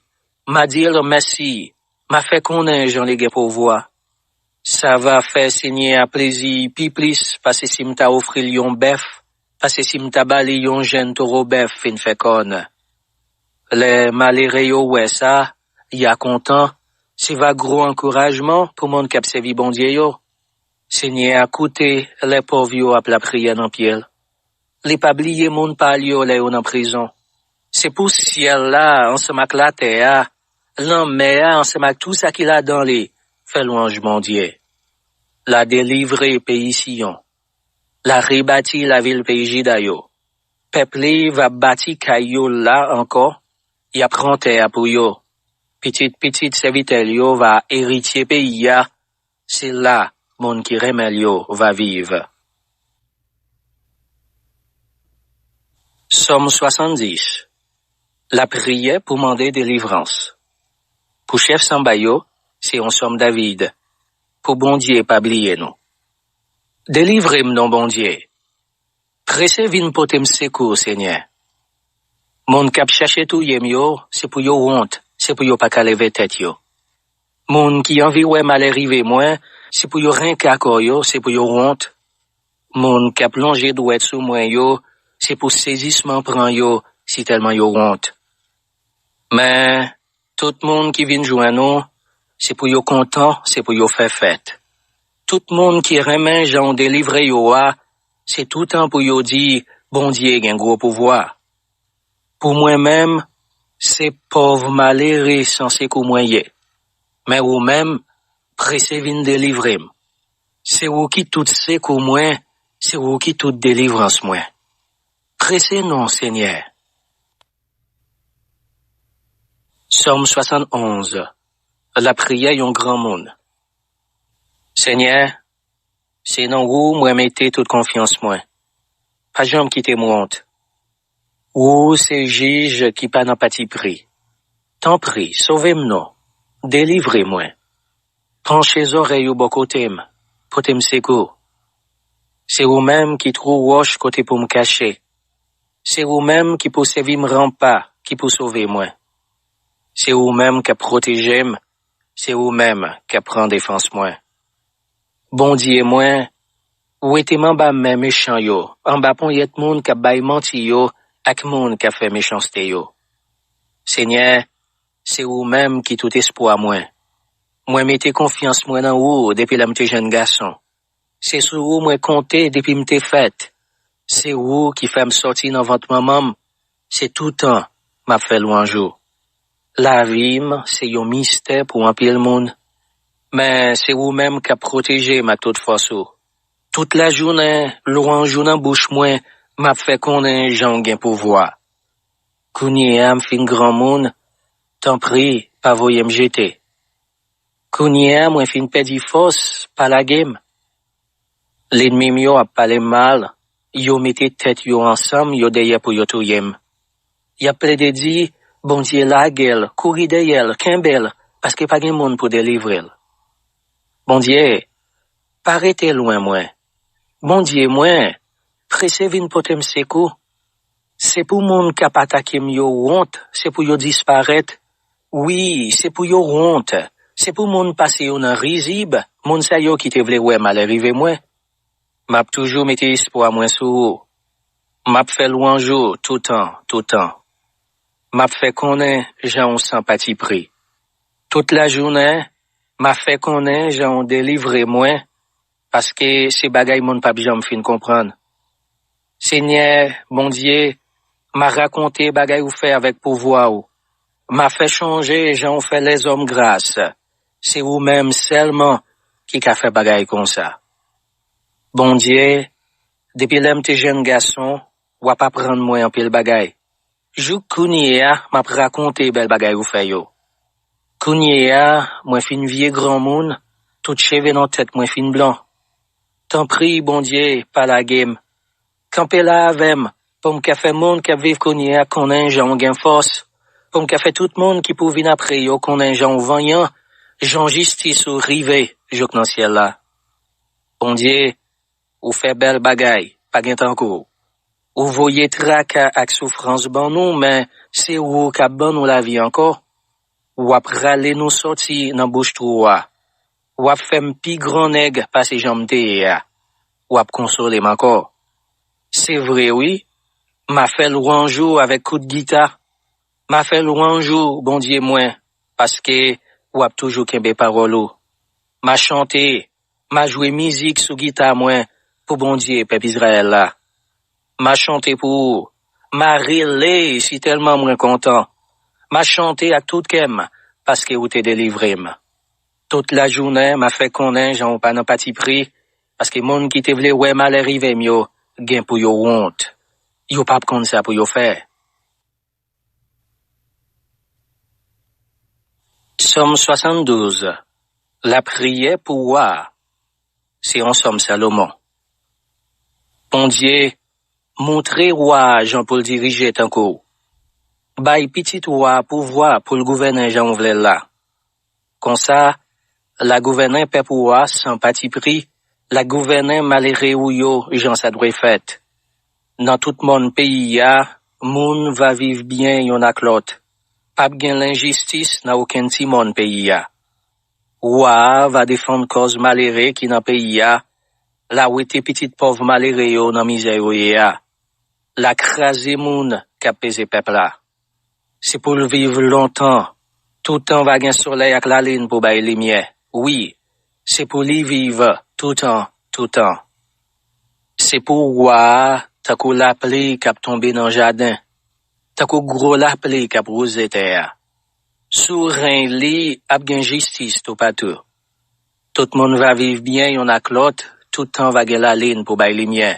M a di l mèsi. M a fè konnen jan li gen pouvwa. Sa va fè Senyè a plezi pi plis pase si m ta ofri l yon bèf, pase si m ta ba li yon jenn towo bèf fin fè kòn. Lè malere yo wè sa, y a kontan, se va gwo ankourajman pou moun k ap sèvi Bondye yo. Senyè a koute lè pòv yo ap lapriyè nan pye l. Li pa bliye moun pa l yo lè yo nan prizon. Se pou syèl la ansanm ak latè a, lanmè a ansanm ak tou sa ki ladan li, fè lwanj Bondye. L a delivre peyi Siyon. L a rebati lavil peyi Jida yo. Pèp li va bati kay yo la ankò, y ap pran tè a pou yo. Pitit pitit sèvitè l yo va eritye peyi a, se la moun ki renmen l yo va viv. Sòm swasanndis. Lapriyè pou mande delivrans. Pou chèf sanba yo, se yon sòm David. Pou Bondye pa bliye nou. Delivre m non Bondye. Prese vin pote m sekou, Senyè. Moun k ap chache touye m yo, se pou yo wont, se pou yo pa ka leve tèt yo. Moun ki anvi wè malè rive mwen, se pou yo renka kò yo, se pou yo wont. Moun k ap lonje dwèt sou mwen yo, se pou sezisman pran yo, sitèlman yo wont. Men, tout moun ki vin jwenn ou, se pou yo kontan, se pou yo fè fèt. Tout moun ki renmen jan w delivre yo a, se toutan pou yo di, Bondye gen gwo pouvwa. Pou mwen menm, se pòv malere san sekou mwen ye. Men ou menm, prese vin delivre m. Se ou ki tout sekou mwen, se ou ki tout delivrans mwen. Prese non, Senyè. Sòm swasannonz. Lapriyè yon granmoun. Senyè, se nan ou mwen mete tout konfyans mwen. Pa janm kite m wont. Ou se jij ki pa nan patipri. Tanpri, sove m non. Delivre mwen. Panche zòrèy ou bò kote m. Pote m sekou. Se ou menm ki twou wòch kote pou m kache. Se ou menm ki pou sèvi m ranpa, ki pou sove mwen. Se ou menm k ap pwoteje m. Se ou menm k ap pran defans mwen. Bondye mwen, wete m anba men mechan yo, anba ponyèt moun k ap bay manti yo ak moun k ap fè mechanste yo. Senyè, se ou menm ki tout espwa mwen. Mwen mete konfyans mwen nan ou depi lè m te jenn gason. Se sou ou mwen konte depi m te fèt. Se ou ki fè m sòti nan vant manman m. Se toutan m ap fè lwanj ou. Lavi m se yon mistè pou anpil moun, men se ou menm k ap pwoteje m ak tout fòs ou. Tout lajounen, lwanj ou nan bouch mwen, m ap fè konnen jan w gen pouvwa. Kounye a m fin granmoun, tanpri, pa voye m jete. Kounye a mwen fin pèdi fòs, pa lage m. Lènmi m yo ap pale m mal, yo mete tèt yo ansanm, yo dèyè pou yo touye m. Y ap plede di, Bondye lage l, kouri dèyè l, kenbe l, paske pa gen moun pou delivre l. Bondye, pa rete lwen mwen. Bondye mwen, prese vin pote m sekou. Se pou moun k ap atake m yo wont, se pou yo disparèt. Wi, se pou yo wont. Se pou moun pase yo nan rizib, moun sa yo ki te vle wè malè rive mwen. M ap toujou mete espwa mwen sou ou. M ap fè lwanj ou toutan, toutan. M ap fè konnen jan w san patipri. Tout lajounen, m a fè konnen jan w delivre mwen, paske se bagay moun p ap janm fin konprann. Senyè, Bondye, m a rakonte bagay ou fè avèk pouvwa w. M a fè chonje jan w fè lèzòm gras. Se ou menm sèlman ki ka fè bagay konsa. Bondye, depi lè m te jenn gason, w ap aprann mwen anpil bagay. Jouk kounye a, m ap rakonte bèl bagay ou fè yo. Kounye a, mwen fin vye granmoun, tout cheve nan tèt mwen fin blan. Tanpri, Bondye, pa lage m. Kanpe la avè m, pou m ka fè moun k ap viv kounye a konnen jan w gen fòs, pou m ka fè tout moun ki pou vin apre yo konnen jan w vanyan, jan jistis ou rive jouk nan syèl la. Bondye, ou fè bèl bagay, pa gen tankou w. Ou voye traka ak soufrans ban nou, men se ou k ap ban nou lavi ankò. W ap rale nou sòti nan bouch twou a. W ap fè m pi gran nèg pase jan m te ye a. W ap konsole m ankò. Se vre, wi, m a fè lwanj ou avèk kout gita. M a fè lwanj ou, Bondye mwen, paske w ap toujou kenbe pawòl ou. M a chante, m a jwe mizik sou gita mwen pou Bondye pèp Izrayèl la. M a chante pou ou, m a rele sitèlman mwen kontan. M a chante ak tout kè m, paske ou te delivre m. Tout lajounen, m a fè konnen jan ou pa nan patipri, paske moun ki te vle wè malè rive m yo gen pou yo wont. Yo p ap konn sa pou yo fè. Sòm swasanndouz. Lapriyè pou wa a. Se yon sòm Salomon. Bondye, montre wa a jan pou l dirije tankou w. Bay pitit wa a pouvwa pou l gouvènen jan w vle l la. Konsa, l a gouvènen pèp ou a san patipri, l a gouvènen malere ou yo jan sa dwe fèt. Nan tout mòn peyi a, moun va viv byen yonn ak lòt. P ap gen lenjistis nan okenn ti mòn peyi a. Wa a va defann kòz malere ki nan peyi a, l a wete pitit pòv malere yo nan mizè yo ye a. L a kraze moun k ap peze pèp la. Se pou l viv lontan. Toutan va gen solèy ak lalin pou bay limyè. Wi, se pou li viv toutan, toutan. Se pou wa a, tankou lapli k ap tonbe nan jaden, tankou gwo lapli k ap wouze tè a. Sou reny li ap gen jistis toupatou. Tout moun va viv byen yonn ak lòt, toutan va gen lalin pou bay limyè.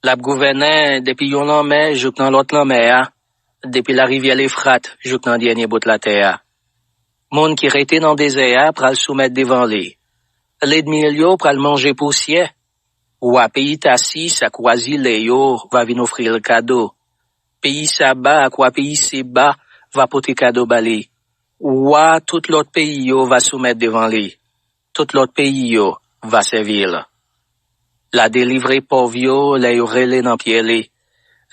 L ap gouvènen depi yon lanmè jouk nan lòt lanmè a, depi larivyè Lefrat jouk nan dènye bout latè a. Moun ki rete nan dezè a pral soumèt devan li. Lènmi l yo pral manje pousyè. Wa peyi Tasis ak wa zile yo va vin ofri l kado. Peyi Saba ak wa peyi Seba va pote kado ba li. Wa tout lòt peyi yo va soumèt devan li. Tout lòt peyi yo va sèvi l. L a delivre pòv yo lè yo rele nan pye li.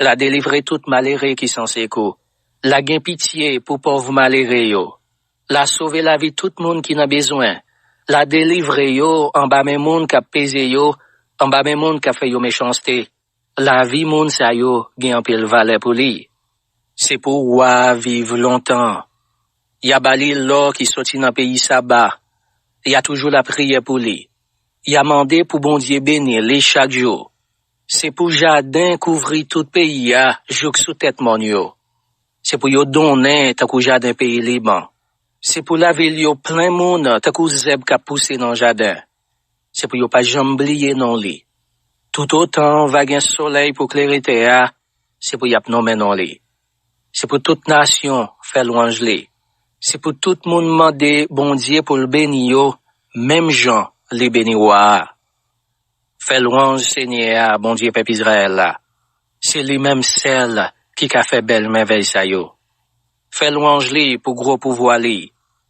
L a delivre tout malere ki san sekou. L a gen pitye pou pòv malere yo. L a sove lavi tout moun ki nan bezwen. L a delivre yo anba men moun k ap peze yo, anba men moun k ap fè yo mechanste. Lavi moun sa yo gen anpil valè pou li. Se pou wa a viv lontan. Y a ba li lò ki soti nan peyi Saba. Y a toujou lapriyè pou li. Y a mande pou Bondye beni li chak jou. Se pou jaden kouvri tout peyi a jouk sou tèt mòn yo. Se pou yo donnen tankou jaden peyi Liban. Se pou lavil yo plen moun tankou zèb k ap pouse nan jaden. Se pou yo pa janm bliye non li. Toutotan va gen solèy pou klere tè a, se pou y ap nonmen non li. Se pou tout nasyon fè lwanj li. Se pou tout moun mande Bondye pou l beni yo, menm jan li beni wa a. Fè lwanj Senyè a, Bondye pèp Izrayèl la. Se li menm sèl ki ka fè bèl mèvèy sa yo. Fè lwanj li pou gwo pouvwa li.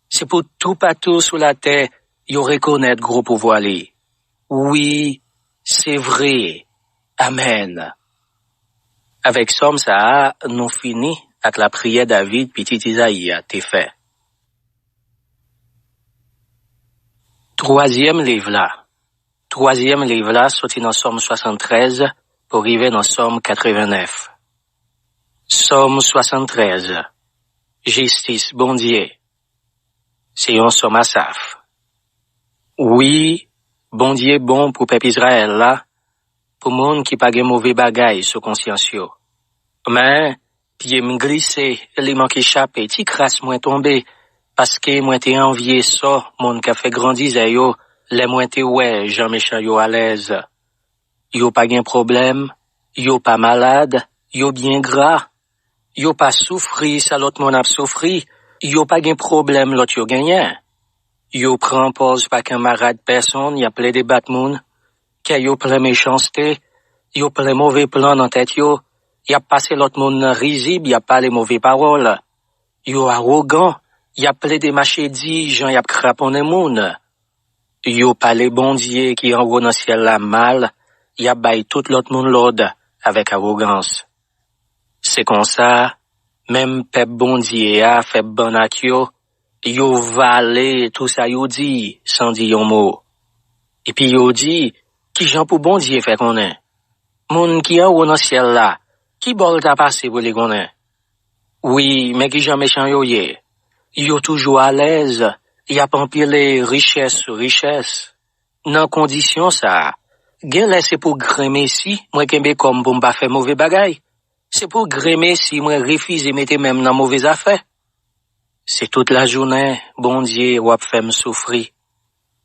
Se pou toupatou sou latè yo rekonèt gwo pouvwa li. Wi, se vre. Amèn. Avèk sòm sa a, nou fini ak lapriyè David, pitit Izayi a, te fè. Twazyèm liv la. Twazyèm liv la soti nan Sòm swasanntrèz pou rive nan Sòm katrevennèf. Sòm swasanntrèz. Jistis Bondye. Se yon sòm Asaf. Wi, Bondye bon pou pèp Izrayèl la, pou moun ki pa gen move bagay sou konsyans yo. Men, pye m glise, li manke chape, ti kras mwen tonbe, paske mwen te anvye sò moun k ap fè grandizè yo, lè mwen te wè jan mechan yo alèz. Yo pa gen pwoblèm, yo pa malad, yo byen gra. Yo pa soufri sa lòt moun ap soufri, Yo pa gen pwoblèm lòt yo genyen. Yo pran pòz pa kanmarad pèsonn, y ap plede bat moun. Kè yo plen mechanste, yo plen move plan nan tèt yo, y ap pase lòt moun nan rizib, y ap pale move pawòl. Yo awogan, y ap plede mache di jan y ap kraponnen moun. Yo pale Bondye ki anwo nan syèl la mal, y ap bay tout lòt moun lòd avèk awogans. Se konsa, menm pèp Bondye a fè bann ak yo, yo vale tou sa yo di san di yon mo. Epi yo di, kijan pou Bondye fè konnen? Moun ki anwo nan syèl la, ki bò l ta pase pou li konnen? Wi, men kijan mechan yo ye. Yo toujou alèz, y ap anpile richès sou richès. Nan kondisyon sa a, genlè se pou grenmesi mwen kenbe kò m pou m pa fè move bagay. Se pou grenmesi mwen refize mete men m nan move zafè. Se tout lajounen, Bondye, w ap fè m soufri.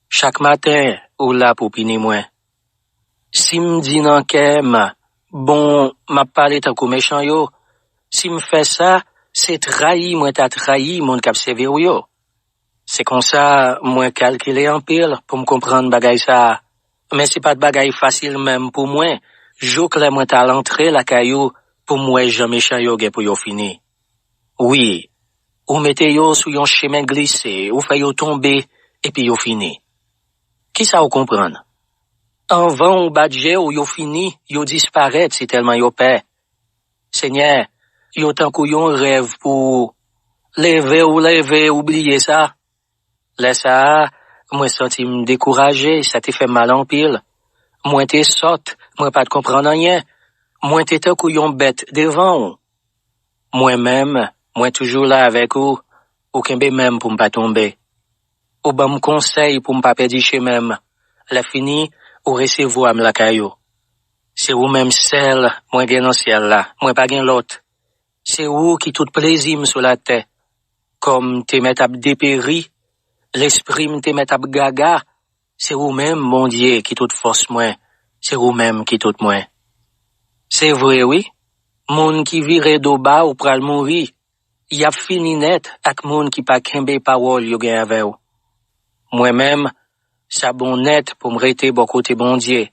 Chak maten, ou la pou pini mwen. Si m di nan kè m, bon, m ap pale tankou mechan yo, si m fè sa, se trayi mwen ta trayi moun k ap sèvi w yo. Se konsa, mwen kalkile anpil pou m konprann bagay sa a. Men se pa t bagay fasil menm pou mwen, jouk lè mwen t al antre lakay ou pou m wè jan mechan yo gen pou yo fini. Wi, ou mete yo sou yon chemen glise, ou fè yo tonbe, epi yo fini. Kisa w konprann? Anvan w bat je w, yo fini, yo disparèt sitèlman yo pè. Senyè, yo tankou yon rèv pou ou. Leve w, leve, ou bliye sa. Lè sa a, mwen santi m dekouraje, sa te fè m mal anpil. Mwen te sòt, mwen pa t konprann anyen. Mwen te tankou yon bèt devan w. Mwen menm, mwen toujou la avèk ou, ou kenbe men m pou m pa tonbe. Ou ban m konsèy pou m pa pèdi chemen m. Lè fini, ou resevwa m lakay ou. Se ou menm sèl mwen gen nan syèl la, mwen pa gen lòt. Se ou ki tout plezi m sou latè. Kò m te mèt ap deperi, lespri m te mèt ap gaga, se ou menm, Bondye, ki tout fòs mwen, se ou menm ki tout mwen. Se vre, wi, moun ki vire do ba ou pral mouri, y ap fini nèt ak moun ki pa kenbe pawòl yo gen avè w. Mwen menm, sa bon nèt pou m rete bò kote Bondye.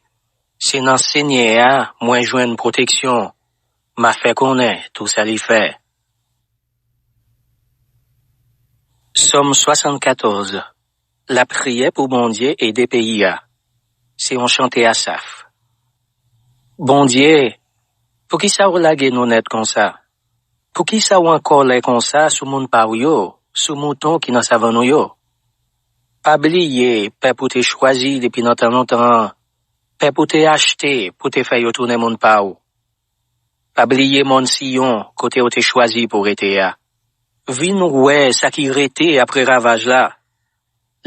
Se nan Senyè a mwen jwenn pwoteksyon. M a fè konnen tou sa li fè. Sòm swasannkatòz. Lapriyè pou Bondye ede peyi a. Se yon chante Asaf. Bondye, poukisa w lage nou nèt konsa? Poukisa w an kòlè konsa sou moun pa w yo, sou mouton ki nan savann ou yo? Pa bliye pèp ou te chwazi depi nan tan lontan an, pèp ou te achte pou te fè yo tounen moun pa w. Pa bliye mòn Siyon, kote w te chwazi pou w rete a. Vin wè sa ki rete apre ravaj la.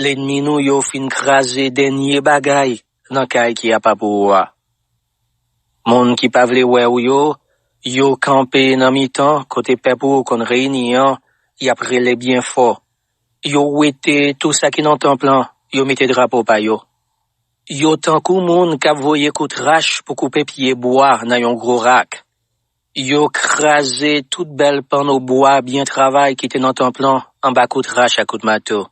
Lènmi nou yo fin kraze dènye bagay nan kay ki apa pou ou a. Moun ki pa vle wè w yo, yo kanpe nan mitan kote pèp ou konn reyini an, y ap rele byen fò. Yo wete tou sa ki nan tanp lan, yo mete drapo pa yo. Yo tankou moun k ap voye kout rach pou koupe pye bwa nan yon gwo rak. Yo kraze tout bèl panno bwa byen travay ki te nan tanp lan anba kout rach ak kout mato.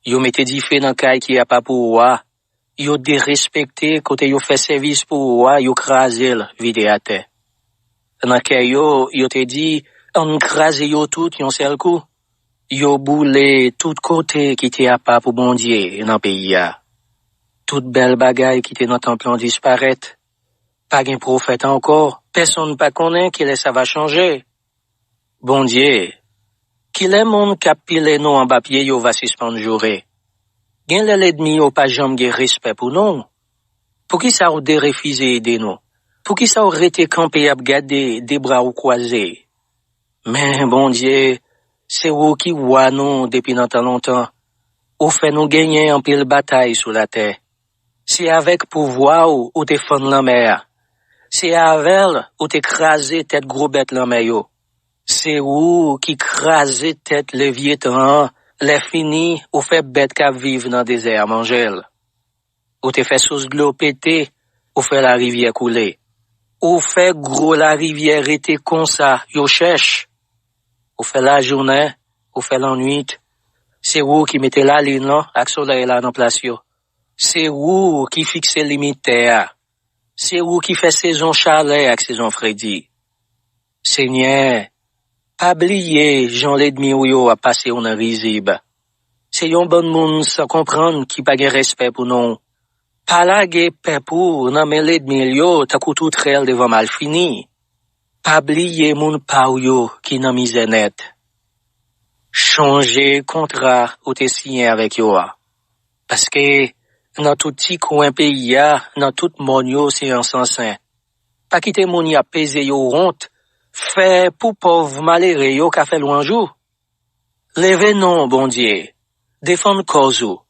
Yo mete dife nan kay ki apa pou ou a. Yo derespekte kote yo fè sèvis pou ou a, yo kraze l vide atè. Nan kè yo, yo te di, ann kraze yo tout yon sèl kou. Yo boule tout kote ki te apa pou Bondye nan peyi a. Tout bèl bagay ki te nan tanp lan disparèt. Pa gen pwofèt ankò, pèsonn pa konnen kilè sa va chanje. Bondye, kilè moun k ap pile nou anba pye yo va sispann joure? Genlè lènmi yo pa janm gen respè pou nou. Poukisa w derefize ede nou? Poukisa w rete kanpe ap gade de bra w kwaze? Men, Bondye, se ou ki wa nou depi nan tan lontan. Ou fè nou genyen anpil batay sou latè. Se avèk pouvwa w ou te fann lanmè a. Se avè l ou te kraze tèt gwo bèt lanmè yo. Se ou ki kraze tèt Levyetan an, lè fini, ou fè bèt k ap viv nan dezè a manje l. Ou te fè sous dlo pete, ou fè larivyè koule. Ou fè gwo larivyè rete konsa, yo chèch. Ou fè lajounen, ou fè lannwit. Se ou ki mete lalin lan ak solèy la nan plas yo. Se ou ki fikse limit tè a. Se ou ki fè sezon chalè ak sezon fredi. Senyè, pa bliye jan lènmi w yo ap pase w nan rizib. Se yon bann moun san konprann ki pa gen respè pou non w. Pa lage pèp ou nan men lènmi l yo tankou toutrèl devan malfini. Pa bliye moun pa w yo ki nan mizè nèt. Chonje kontra ou te siyen avèk yo a. Paske nan tout ti kwen peyi a, nan tout mòn yo, se ansansen. Pa kite moun y ap peze yo wont. Fè pou pòv malere yo ka fè lwanj ou. Leve non w, Bondye. Defann kòz ou.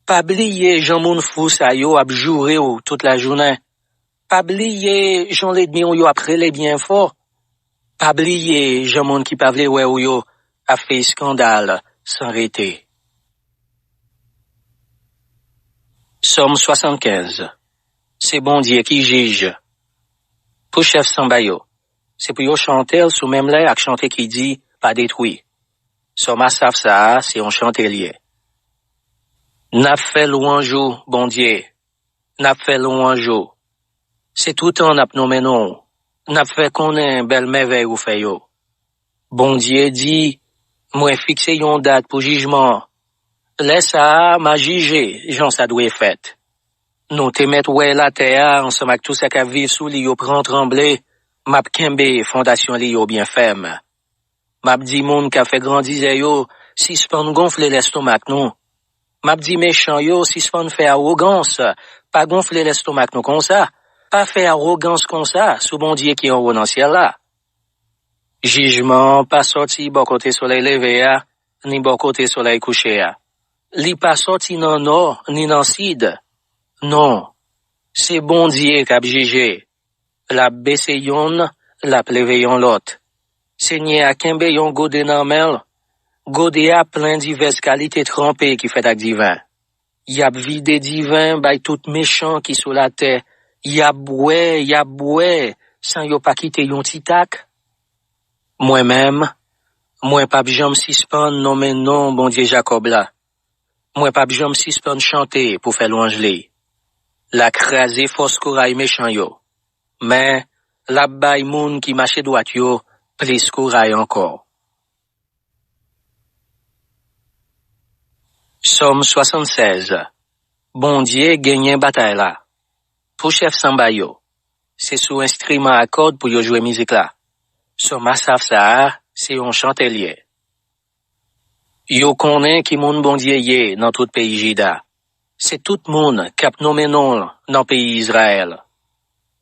Pa bliye jan moun fou sa yo ap joure w tout lajounen. Pa bliye jan lènmi w yo ap rele byen fò. Pa bliye jan moun ki pa vle wè w yo ap fè eskandal san rete. Sòm swasannkenz. Se Bondye ki jij. Pou chèf sanba yo, se pou yo chante l sou menm lè ak chante ki di, pa detwi. Sòm Asaf sa a, se yon chante l ye. N ap fè lwanj ou, Bondye. N ap fè lwanj ou. Se toutan n ap nonmen non w. N ap fè konnen bèl mèvèy ou fè yo. Bondye di, mwen fikse yon dat pou jijman an. Lè sa a, m a jije jan sa dwe fèt. Nou te mèt wè latè a ansanm ak tout sa k ap viv sou li yo pran tranble, m ap kenbe fondasyon li yo byen fèm. M ap di moun k ap fè grandizè yo, sispann gonfle lèstomak nou. M ap di mechan yo, sispann fè awogans, pa gonfle lèstomak nou konsa, pa fè awogans konsa sou Bondye ki anwo nan syèl la. Jijman an pa sòti bò kote solèy leve a, ni bò kote solèy kouche a. Li pa sòti nan nò, ni nan sid. Non, se Bondye k ap jije. L ap bese yonn, l ap leve yon lòt. Senyè a kenbe yon gode nan men l. Gode a plen divès kalite tranpe ki fèt ak diven. Y ap vide diven bay tout mechan ki sou latè. Y ap bwè, y ap bwè, san yo pa kite yon ti tak. Mwen menm, mwen p ap janm sispann nonmen non Bondye Jakòb la. Mwen p ap janm sispann chante pou fè lwanj li. L a kraze fòs kouray mechan yo. Men, l ap bay moun ki mache dwat yo plis kouray ankò. Sòm swasannsèz. Bondye genyen batay la. Pou chèf sanba yo, se sou enstriman a kòd pou yo jwe mizik la. Sòm Asaf sa a, se yon chante l ye. Yo konnen ki moun Bondye ye nan tout peyi Jida. Se tout moun k ap nonmen non l nan peyi Izrayèl.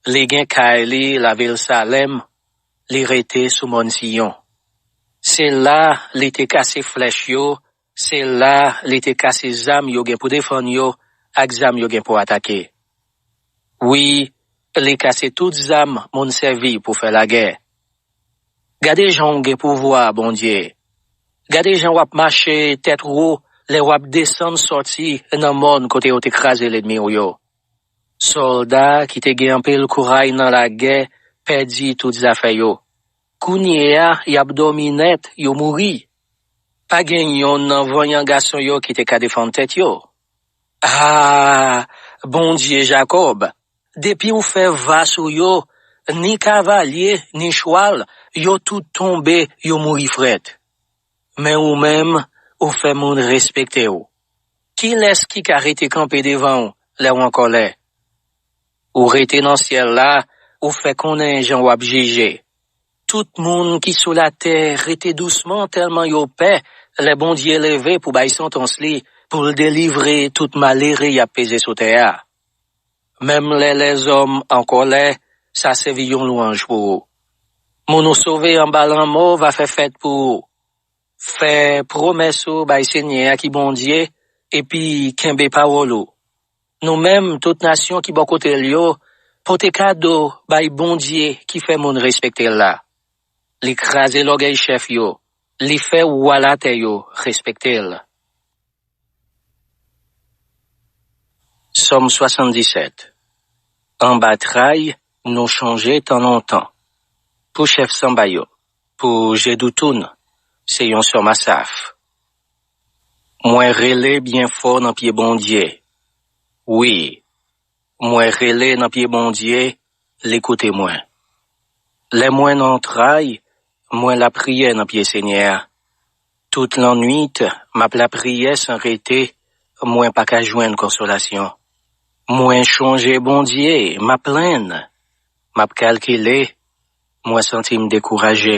Li gen kay li lavil Salèm, li rete sou mòn Siyon. Se la li te kase flèch yo, se la li te kase zam yo gen pou defann yo ak zam yo gen pou atake. Wi, li kase tout zam moun sèvi pou fè lagè. Gade jan w gen pouvwa, Bondye! Gade jan w ap mache tèt wo lè w ap desann sòti nan mòn kote yo te kraze lènmi w yo. Sòlda ki te gen anpil kouray nan lagè pèdi tout zafè yo. Kounye a, y ap dòmi nèt, yo mouri. Pa gen yonn nan vanyan gason yo ki te ka defann tèt yo. A, Bondye Jakòb, depi w fè vas ou yo, ni kavalye, ni chwal, yo tout tonbe, yo mouri frèt. Men ou menm, ou fè moun respekte w. Kilès ki ka rete kanpe devan w lè w an kòlè? Ou rete nan syèl la, ou fè konnen jan w ap jije. Tout moun ki sou latè rete dousman tèlman yo pè lè Bondye leve pou bay santans li, pou l delivre tout malere y ap peze sou tè a. Menm lè lèzòm an kòlè, sa sèvi yon lwanj pou ou. Moun ou sove anba lanmò va fè fèt pou ou. Fè pwomès ou bay Senyè a ki Bondye, epi kenbe pawòl ou. Nou menm, tout nasyon ki bò kote l yo, pote kado bay Bondye ki fè moun respekte l la. Li kraze lògèy chèf yo, li fè wa latè yo respekte l. Sòm swasanndisèt. Anba tray, nou chonje tan lontan. Pou chèf sanba yo, pou Jedoutoun, Se yon sòm Asaf. Mwen rele byen fò nan pye Bondye. Wi, mwen rele nan pye Bondye, li koute mwen. Lè mwen nan antray, mwen lapriyè nan pye Senyè a. Tout lannwit, m ap lapriyè san rete, mwen pa ka jwenn konsolasyon. Mwen chonje Bondye, m ap plenn. M ap kalkile, mwen santi m dekouraje.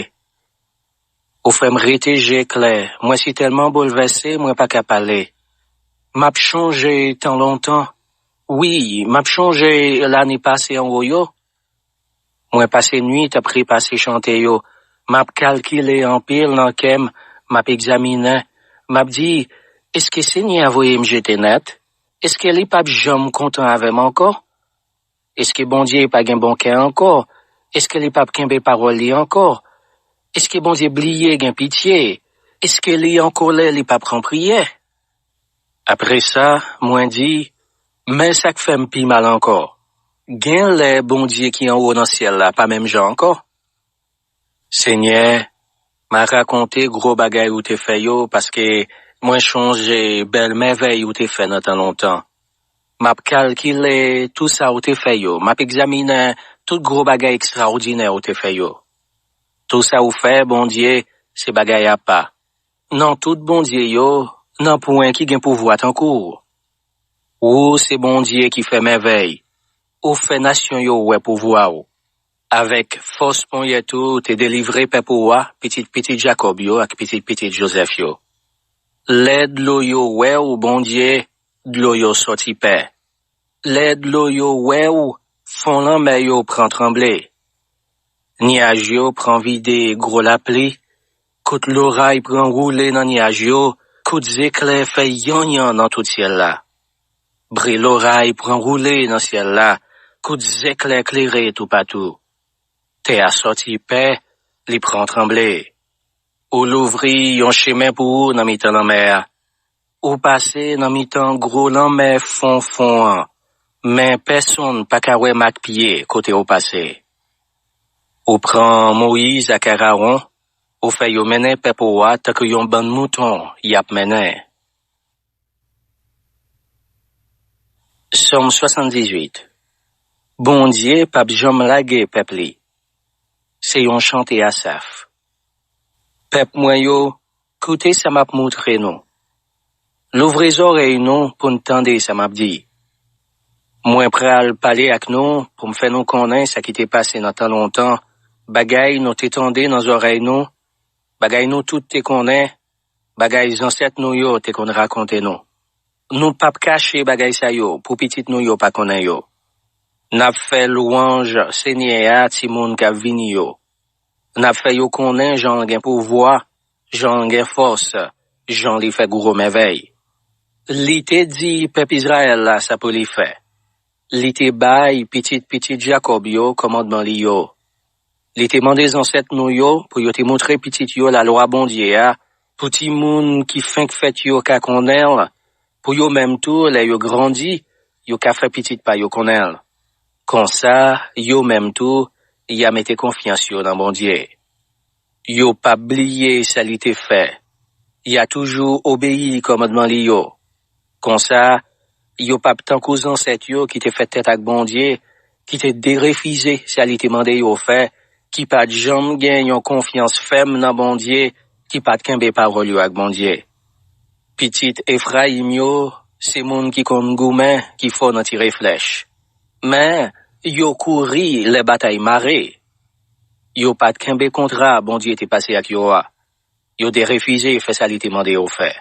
Ou fè m rete je klè, mwen sitèlman boulvèse, mwen pa ka pale. M ap chonje tan lontan. Wi, m ap chonje lane pase anwo yo. Mwen pase nwit ap repase chante yo. M ap kalkile anpil nan kè m, m ap egzaminen. M ap di, èske Senyè a voye m jete nèt? Èske li p ap janm kontan avè m ankò? Èske Bondye pa gen bon kè ankò? Èske li p ap kenbe pawòl li ankò? Èske Bondye bliye gen pitye? Èske li an kolè, li p ap pran priyè? Apre sa, mwen di, men sa k fè m pi mal ankò. Gen lè Bondye ki anwo nan syèl la pa menm jan ankò. Senyè, m a rakonte gwo bagay ou te fè yo, paske mwen chonje bèl mèvèy ou te fè nan tan lontan. M ap kalkile tou sa ou te fè yo, m ap egzaminen tout gwo bagay ekstraòdinè ou te fè yo. Tou sa ou fè, Bondye, se bagay apa. Nan tout bondye yo, nan pwen ki gen pouvwa tankou w. Ou se Bondye ki fè mèvèy. Ou fè nasyon yo wè pouvwa w. Avèk fòs ponyèt ou, ou te delivre pèp ou a, pitit pitit Jakòb yo ak pitit pitit Jozèf yo. Lè dlo yo wè w, Bondye, dlo yo sòti pè. Lè dlo yo wè w, fon lanmè yo pran tranble. Nyaj yo pran vide gwo lapli, kout loray pran woule nan nyaj yo, kout zeklè fè yanyan nan tout syèl la. Bri loray pran woule nan syèl la, kout zeklè klere toupatou. Tè a sòti pè, li pran tranble. Ou louvri yon chemen pou ou nan mitan lanmè a. Ou pase nan mitan gwo lanmè fon fon an, men pèsonn pa ka wè mak pye kote ou pase. Ou pran Moyiz ak Arawon, ou fè yo mennen pèp ou a tankou yon bann mouton y ap mennen. Sòm swasanndizuit. Bondye p ap janm lage pèp li. Se yon chante Asaf. Pèp mwen yo, koute sa m ap moutre nou. Louvri zòrèy nou pou n tande sa m ap di. Mwen pral pale ak nou pou m fè nou konnen sa ki te pase nan tan lontan, bagay nou te tande nan zòrèy nou, bagay nou tout te konnen, bagay zansèt nou yo te konn rakonte nou. Nou p ap kache bagay sa yo pou pitit nou yo pa konnen yo. N ap fè lwanj Senyè a timoun k ap vini yo. N ap fè yo konnen jan l gen pouvwa, jan l gen fòs, jan li fè gwo mèvèy. Li te di pèp Izrayèl la sa pou li fè. Li te bay pitit pitit Jakòb yo kòmandman li yo. Li te mande zansèt nou yo pou yo te moutre pitit yo lalwa Bondye a, pou timoun ki fenk fèt yo ka konnen l, pou yo menm tou, lè yo grandi, yo ka fè pitit pa yo konnen l. Konsa, yo menm tou, y a mete konfyans yo nan Bondye. Yo p ap bliye sa li te fè. Y a toujou obeyi kòmandman li yo. Konsa, yo p ap tankou zansèt yo ki te fè tèt ak Bondye, ki te derefize sa li te mande yo fè, ki pa t janm gen yon konfyans fèm nan Bondye, ki pa t kenbe pawòl yo ak Bondye. Pitit Efrayim yo, se moun ki konn goumen, ki fò nan tire flèch. Men, yo kouri lè batay mare. Yo pa t kenbe kontra Bondye te pase ak yo a. Yo te refize fè sa li te mande yo fè.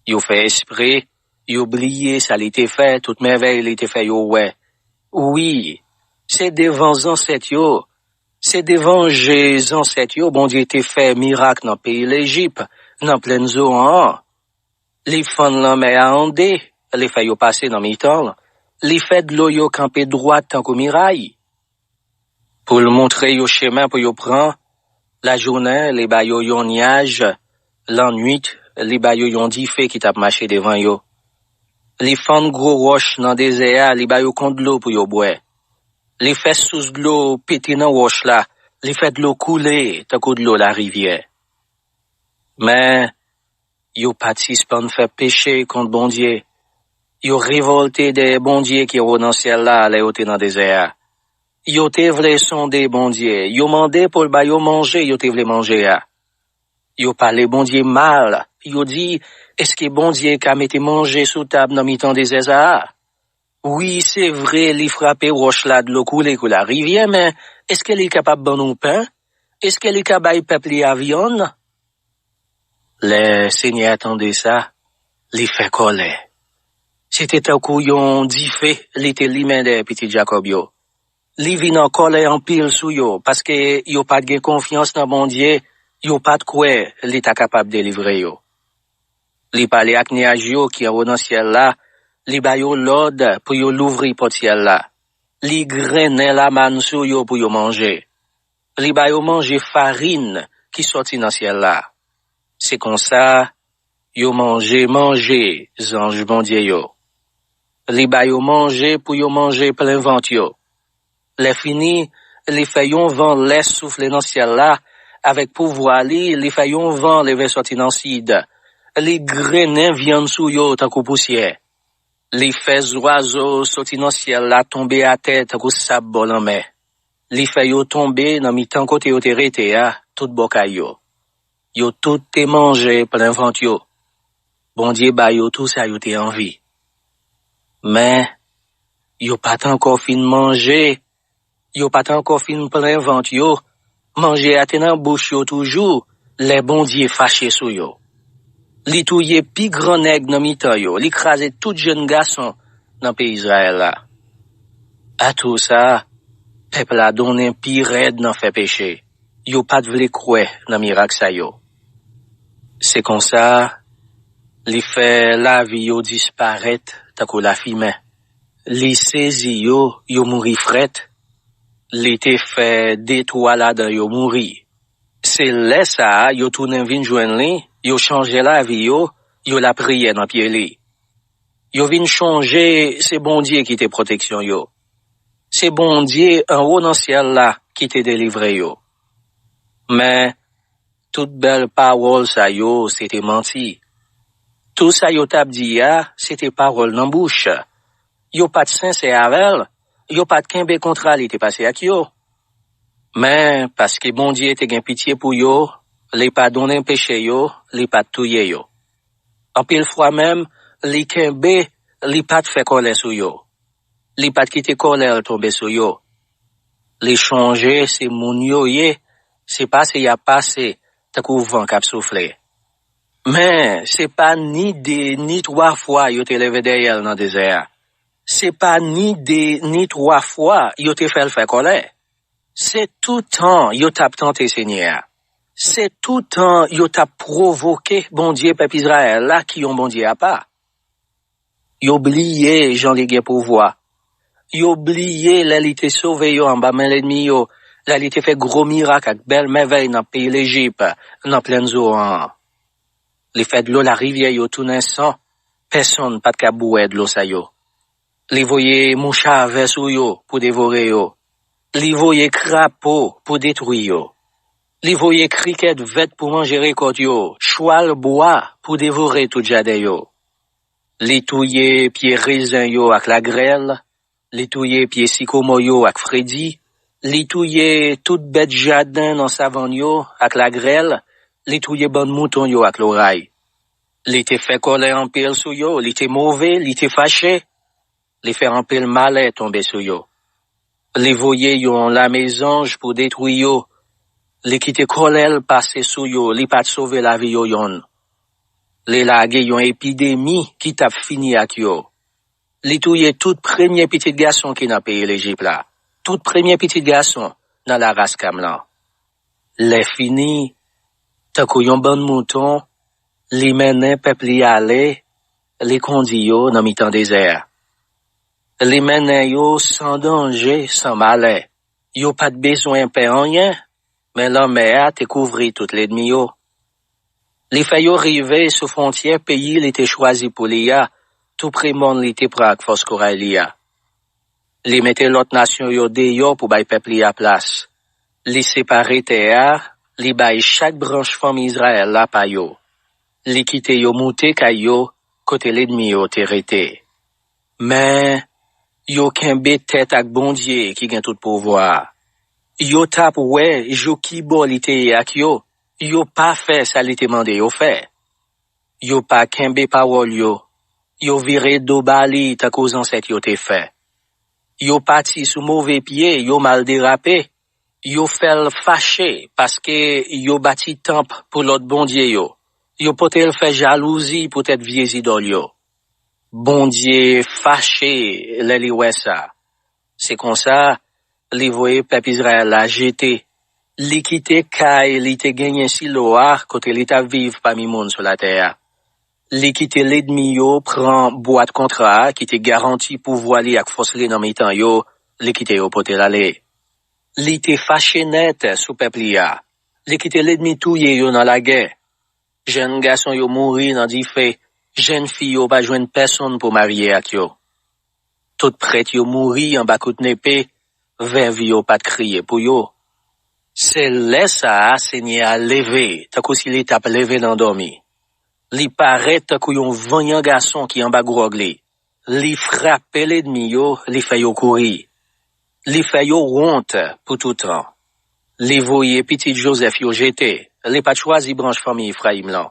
Yo fè espre, yo bliye sa li te fè, tout mèvèy li te fè yo wè. Wi, se devan zansèt yo, se devan je zansèt yo Bondye te fè mirak nan peyi Lejip, nan plèn Zoan an. Li fann lanmè a an de, li fè yo pase nan mitan l. Li fè dlo yo kanpe dwat tankou miray. Pou l moutre yo chemen pou yo pran, lajounen, li ba yo yon nyaj, lannwit, li ba yo yon dife ki t ap mache devan yo. Li fann gwo wòch nan dezè a, li ba yo kon dlo pou yo bwè. Li fè sous dlo pete nan wòch la, li fè dlo koule tankou dlo larivyè. Men, yo pa t sispann fè peche kont Bondye. Yo revòlte dèyè Bondye ki anwo nan syèl la lè yo te nan dezè a. Yo te vle sonde Bondye. Yo mande pou l ba yo manje yo te vle manje a. Yo pale Bondye mal. Yo di, "Èske Bondye ka mete manje sou tab nan mitan dezè sa a? Wi, se vre, li frape wòch la, dlo koule kou larivyè, men èske li kapab ban nou pen? Èske li ka bay pèp li a vyann?" Lè Senyè a tande sa, li fè kòlè. Se te tankou yon dife li te limen dèyè pitit Jakòb yo. Li vin an kòlè anpil sou yo, paske yo pa t gen konfyans nan Bondye, yo pa t kwè li ta kapab delivre yo. Li pale ak nyaj yo ki anwo nan syèl la, li ba yo lòd pou yo louvri pòt syèl la. Li grennen lamàn sou yo pou yo manje. Li ba yo manje farin ki sòti nan syèl la. Se konsa, yo manje manje zanj Bondye yo. Li ba yo manje pou yo manje plen vant yo. Lè fini, li fè yon van lès soufle nan syèl la, avèk pouvwa li, li fè yon van leve sòti nan sid. Li grennen vyann sou yo tankou pousyè. Li fè zwazo soti nan syèl la tonbe atè tankou sab bò lanmè. Li fè yo tonbe nan mitan kote yo te rete a, tout bò kay yo. Yo tout te manje plen vant yo. Bondye ba yo tou sa yo te anvi. Men, yo pa t ankò fin manje, yo pa t ankò fin plen vant yo, manje a te nan bouch yo toujou, lè Bondye fache sou yo. Li touye pi gran nèg nan mitan yo, li kraze tout jèn gason nan peyi Izrayèl la. Atou sa, pèp la donnen pi rèd nan fè peche. Yo pa t vle kwè nan mirak sa yo. Se konsa, li fè lavi yo disparèt tankou lafimen. Li sezi yo, yo mouri frèt. Li te fè de twa ladan yo mouri. Se lè sa a yo tounen vin jwenn li, yo chanje lavi yo, yo lapriyè nan pye li. Yo vin chonje se Bondye ki te pwoteksyon yo. Se Bondye anwo nan syèl la ki te delivre yo. Men, tout bèl pawòl sa yo, se te manti. Tou sa yo t ap di a, se te pawòl nan bouch. Yo pa t sensè avè l, yo pa t kenbe kontra li te pase ak yo. Men, paske Bondye te gen pitye pou yo, li padonnen peche yo, li pa t touye yo. Anpil fwa menm, li kenbe, li pa t fè kòlè sou yo. Li pa t kite kòlè l tonbe sou yo. Li chonje se moun yo ye, se pase y ap pase, tankou van k ap soufle. Men, se pa ni de, ni twa fwa yo te leve dèyè l nan dezè a. Se pa ni de, ni twa fwa yo te fè l fè kòlè. Se toutan yo t ap tante Senyè a. Se toutan yo t ap pwovoke Bondye pèp Izrayèl la ki yon Bondye apa. Yo bliye jan li gen pouvwa. Yo bliye lè li te sove yo anba men lènmi yo, lè li te fè gwo mirak ak bèl mèvèy nan peyi Lejip, nan plèn Zowan an. Li fè dlo larivyè yo tounen san, pèsonn pa t ka bwè dlo sa yo. Li voye mouch a vè sou yo pou devore yo. Li voye krapo pou detwi yo. Li voye krikèt vèt pou manje rekòt yo, chwal bwa pou devore tout jaden yo. Li touye pye rezen yo ak lagrèl, li touye pye sikomò yo ak fredi, li touye tout bèt jaden nan savann yo ak lagrèl, li touye bann mouton yo ak loray. Li te fè kòlè anpil sou yo, li te move, li te fache, li fè anpil malè tonbe sou yo. Li voye yon lame zanj pou detwi yo, li kite kòlè l pase sou yo, li pa t sove lavi yo yonn. Li lage yon epidemi ki t ap fini ak yo. Li touye tout premye pitit gason ki nan peyi Lejip la, tout premye pitit gason nan laras Kam lan. Lè fini, tankou yon bann mouton, li mennen pèp li ale, li kondi yo nan mitan dezè a. Li mennen yo san danje, san malè. Yo pa t bezwen pè anyen, men lanmè a te kouvri tout lènmi yo. Li fè yo rive sou fwontyè peyi li te chwazi pou li a, toupre mòn li te pran ak fòs koray li a. Li mete lòt nasyon yo deyò pou bay pèp li a plas. Li separe tè a, Li bay chak branch fanmi Izrayèl la pa yo. Li kite yo moute kay yo kote lènmi yo te rete. Men, yo kenbe tèt ak Bondye ki gen tout pouvwa a. Yo t ap wè jouk ki bò li te ye ak yo. Yo pa fè sa li te mande yo fè. Yo pa kenbe pawòl yo. Yo vire do ba li tankou zansèt yo te fè. Yo pati sou move pye, yo mal derape. Yo fè l fache paske yo bati tanp pou lòt bondye yo. Yo pote l fè jalouzi poutèt vye zidòl yo. Bondye fache lè li wè sa. Se konsa, li voye pèp Izrayèl la jete. Li kite kay li te genyen Silo a, kote li t ap viv pami moun sou latè a. Li kite lènmi yo pran bwat kontra a ki te garanti pouvwa li ak fòs li nan mitan yo, li kite yo pote l ale. Li te fache nèt sou pèp li a. Li kite lènmi touye yo nan lagè. Jèn gason yo mouri nan dife, jèn fi yo pa jwenn pèsonn pou marye ak yo. Tout prèt yo mouri anba kout nepe, vèv yo pa t kriye pou yo. Se lè sa a Senyè a leve, tankou si li t ap leve nan dòmi. Li parèt tankou yon vanyan gason ki anba gwòg li. Li frape lènmi yo, li fè yo kouri. Li fè yo wont pou toutan. Li voye pitit Jozèf yo jete. Li pa t chwazi branch fanmi Efrayim lan.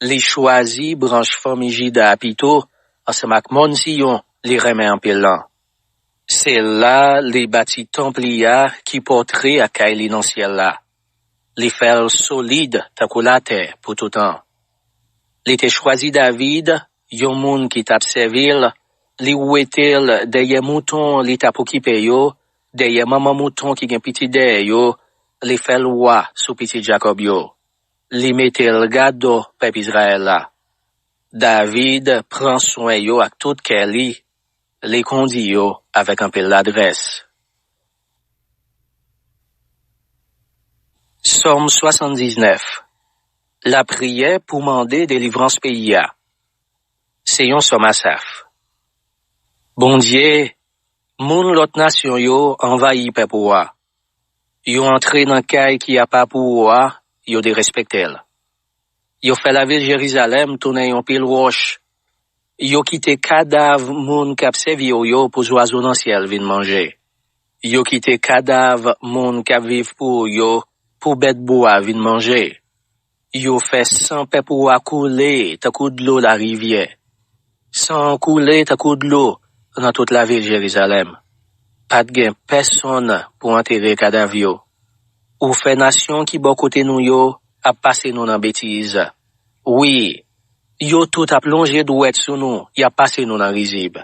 Li chwazi branch fanmi Jida a pito, ansanm ak mòn Siyon li renmen anpil lan. Se la li bati tanp li a ki pòtre ak kay li nan syèl la. Li fè l solid tankou latè pou toutan. Li te chwazi David, yon moun ki t ap sèvi l, li wete l dèyè mouton li t ap okipe yo, dèyè manman mouton ki gen pitit dèyè yo, li fè l wa sou pitit Jakòb yo. Li mete l gadò pèp Izrayèl la. David pran swen yo ak tout kè li, li kondi yo avèk anpil ladrès. Sòm swasanndiznèf. Lapriyè pou mande delivrans peyi a. Se yon sòm Asaf. Bondye, moun lòt nasyon yo anvayi pèp ou a. Yo antre nan kay ki apa pou ou a, yo derespekte l. Yo fè lavil Jerizalèm tounen yon pil wòch. Yo kite kadav moun k ap sèvi w yo pou zwazo nan syèl vin manje. Yo kite kadav moun k ap viv pou ou yo pou bèt bwa vin manje. Yo fè san pèp ou a koule tankou dlo larivyè. San an koule tankou dlo nan tout lavil Jerizalèm. Pa t gen pèsonn pou antere kadav yo. Ou fè nasyon ki bò kote nou yo ap pase nou nan betiz. Wi, yo tout ap lonje dwèt sou nou, y ap pase nou nan rizib.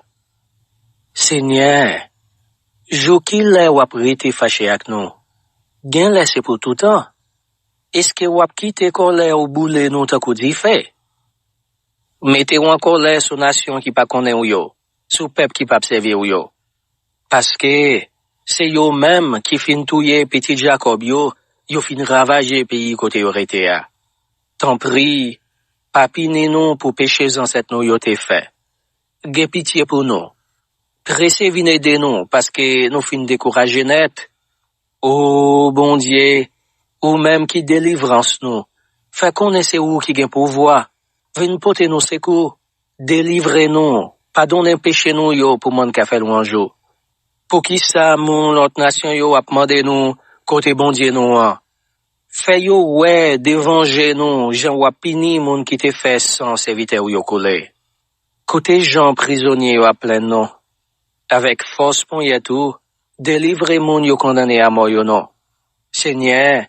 Senyè, joukilè w ap rete fache ak nou? Genlè se pou toutan. Èske w ap kite kòlè w boule nou tankou dife? Mete w an kòlè sou nasyon ki pa konnen w yo, sou pèp ki p ap sèvi w yo. Paske se yo menm ki fin touye pitit Jakòb yo, yo fin ravaje peyi kote yo rete a. Tanpri, pa pini nou pou peche zansèt nou yo te fè. Gen pitye pou nou. Prese vin ede nou, paske nou fin dekouraje nèt. O Bondye, ou menm ki delivrans nou, fè konnen se ou ki gen pouvwa. Vin pote nou sekou, delivre nou, padonnen peche nou yo pou moun ka fè lwanj ou. Poukisa moun lòt nasyon yo ap mande nou kote Bondye nou an? Fè yo wè devan je nou jan w ap pini moun ki te fè san sèvitè w yo koule. Koute jan prizonye yo ap plenn nou. Avèk fòs ponyèt ou, delivre moun yo kondane a mò yo non. Senyè,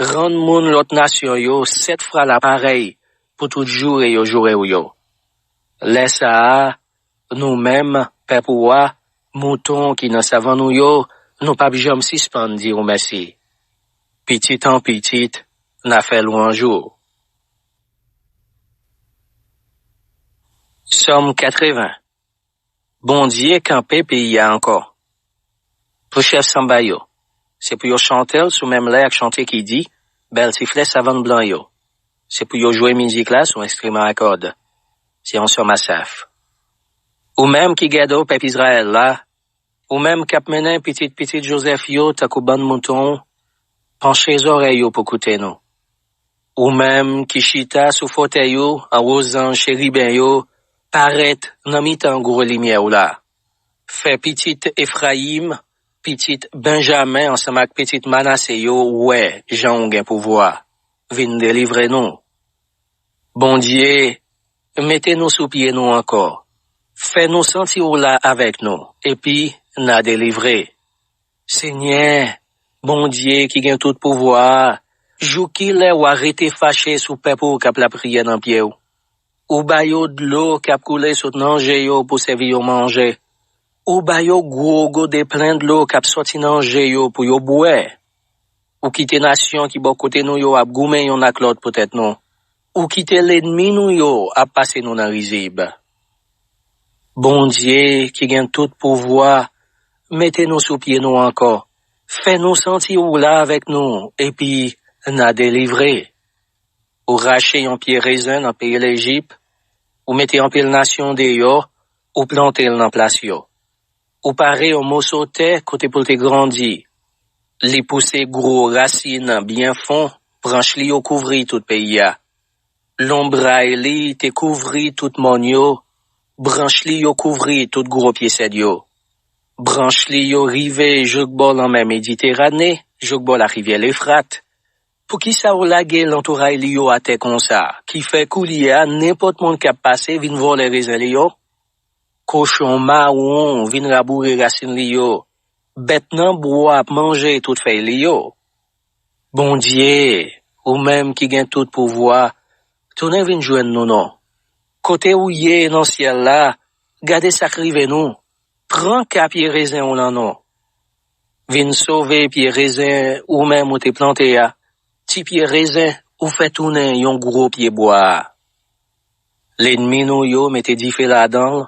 rann moun lòt nasyon yo sèt fwa laparèy pou tout joure yo joure w yo. Lè sa a, nou menm, pèp ou a, mouton ki nan savann ou yo, nou p ap janm sispann di w mèsi. Pitit an pitit, n a fè lwanj ou. Sòm katreven. Bondye kanpe peyi a ankò. Pou chèf sanba yo, se pou yo chante l sou menm lè ak chante ki di, bèl siflè savann blan yo. Se pou yo jwe mizik la sou enstriman a kòd. Se yon sòm Asaf. Ou menm ki gade w pèp Izrayèl la, ou menm k ap mennen pitit pitit Jozèf yo tankou bann mouton w, Panche zòrèy yo pou koute nou. Ou menm ki chita sou fòtèy ou anwo zanj cheriben yo, parèt nan mitan gwo limyè w la. Fè pitit Efrayim, pitit Benjamen ansanm ak pitit Manase yo wè jan w gen pouvwa. Vin delivre nou. Bondye, mete nou sou pye nou ankò. Fè nou santi w la avèk nou, epi n a delivre. Senyè, Bondye ki gen tout pouvwa a, joukilè w a rete fache sou pèp ou k ap lapriyè nan pye w? Ou ba yo dlo k ap koule sot nan je yo pou sèvi yo manje. Ou ba yo gwo gode plen dlo k ap sòti nan je yo pou yo bwè. Ou kite nasyon ki bò kote nou yo ap goumen youn ak lòt poutèt nou. Ou kite lènmi nou yo ap pase nou nan rizib. Bondye ki gen tout pouvwa, mete nou sou pye nou ankò. Fè nou santi w la avèk nou, epi n a delivre. Ou rache yon pye rezen nan peyi Lejip, ou mete anpil nasyon deyò, ou plante l nan plas yo. Ou pare yon moso tè kote pou l te grandi. Li pouse gwo rasin byen fon, branch li yo kouvri tout peyi a. Lonbray li te kouvri tout mòn yo, branch li yo kouvri tout gwo pye sèd yo. Branch li yo rive jouk bò lanmè Mediterane, jouk bò larivyè Lefrat. Poukisa w lage lantouray li yo atè konsa, ki fè koulye a nenpòt moun k ap pase vin vòlè rezen li yo? Kochon mawon vin raboure rasin li yo, bèt nan bwa ap manje tout fèy li yo. Bondye, ou menm ki gen tout pouvwa, tounen vin jwenn nou non. Kote ou ye nan syèl la, gade sa k rive nou. Pran ka pye rezen w lan non. Vin sove pye rezen ou menm ou te plante a, ti pye rezen ou fè tounen yon gwo pye bwa a. Lènmi nou yo mete dife ladan l,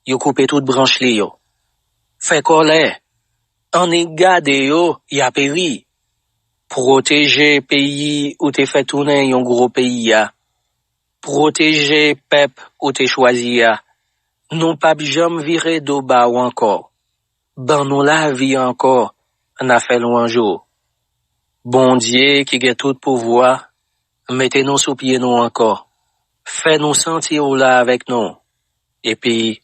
yo koupe tout branch li yo. Fè kòlè, annik gade yo, y a peri. Pwoteje peyi ou te fè tounen yon gwo peyi a. Pwoteje pèp ou te chwazi a. Nou p ap janm vire do ba w ankò. Ban nou lavi ankò, n a fè lwanj ou. Bondye ki gen tout pouvwa, mete nou sou pye nou ankò. Fè nou santi w la avèk nou, epi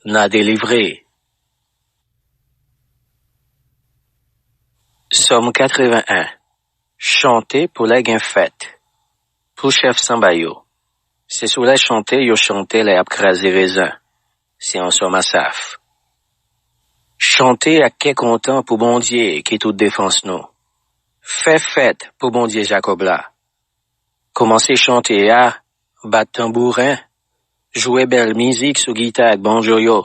n a delivre. Sòm katreven en. Chante pou lè gen fèt. Pou chèf sanba yo. Se sou lè chante yo chante lè y ap kraze rezen. Se yon sòm Asaf. Chante ak kè kontan pou Bondye ki tout defans nou. Fè fèt pou Bondye Jakòb la. Kòmanse chante a, bat tanbouren, jwe bèl mizik sou gita ak banjo yo.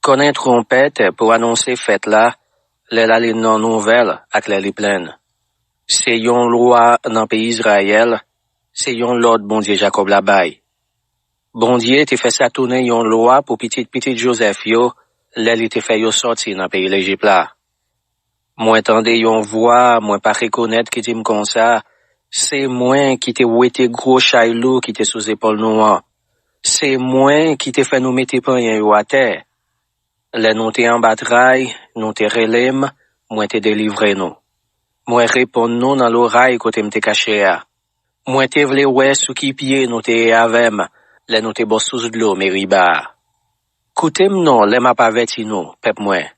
Konnen twonpèt pou anonse fèt la, lè lalin nan nouvèl ak lè li plenn. Se yon lwa nan peyi Izrayèl, se yon lòd Bondye Jakòb la bay. Bondye te fè sa tounen yon lwa pou pitit pitit Jozèf yo, lè li te fè yo sòti nan peyi Lejip la. Mwen tande yon vwa mwen pa rekonèt ki di m konsa, se mwen ki te wete gwo chay lou ki te sou zepòl nou an. Se mwen ki te fè nou mete panyen yo atè. Lè nou te anba tray, nou te rele m, mwen te delivre nou. Mwen reponn nou nan loray kote m te kache a. Mwen te vle wè sou ki pye nou te ye avè m lè nou te bò sous dlo Meriba a. Koute m non lè m ap avèti nou, pèp mwen.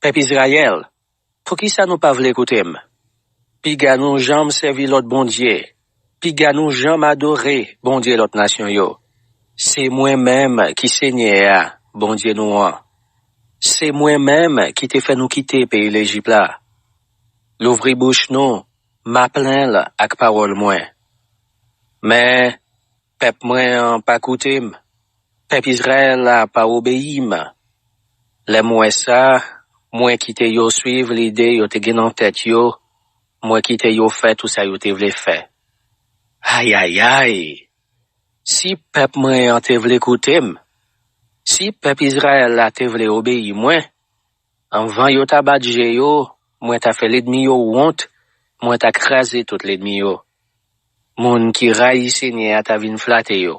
Pèp Izrayèl, poukisa nou pa vle koute m? Piga nou janm sèvi lòt bondye, piga nou janm adore bondye lòt nasyon yo. Se mwen menm ki Senyè a, Bondye nou an. Se mwen menm ki te fè nou kite peyi Lejip la. Louvri bouch nou, m a plen l ak pawòl mwen. Men, pèp mwen an pa koute m. Pèp Izrayèl la pa obeyi m. Lè m wè sa, mwen kite yo suiv lide yo te gen nan tèt yo, mwen kite yo fè tou sa yo te vle fè. Ayayay! Si pèp mwen an te vle koute m, si pèp Izrayèl la te vle obeyi mwen, anvan yo ta bat je yo, mwen ta fè lènmi yo wont, mwen ta kraze tout lènmi yo. Moun ki rayi Senyè a ta vin flate yo.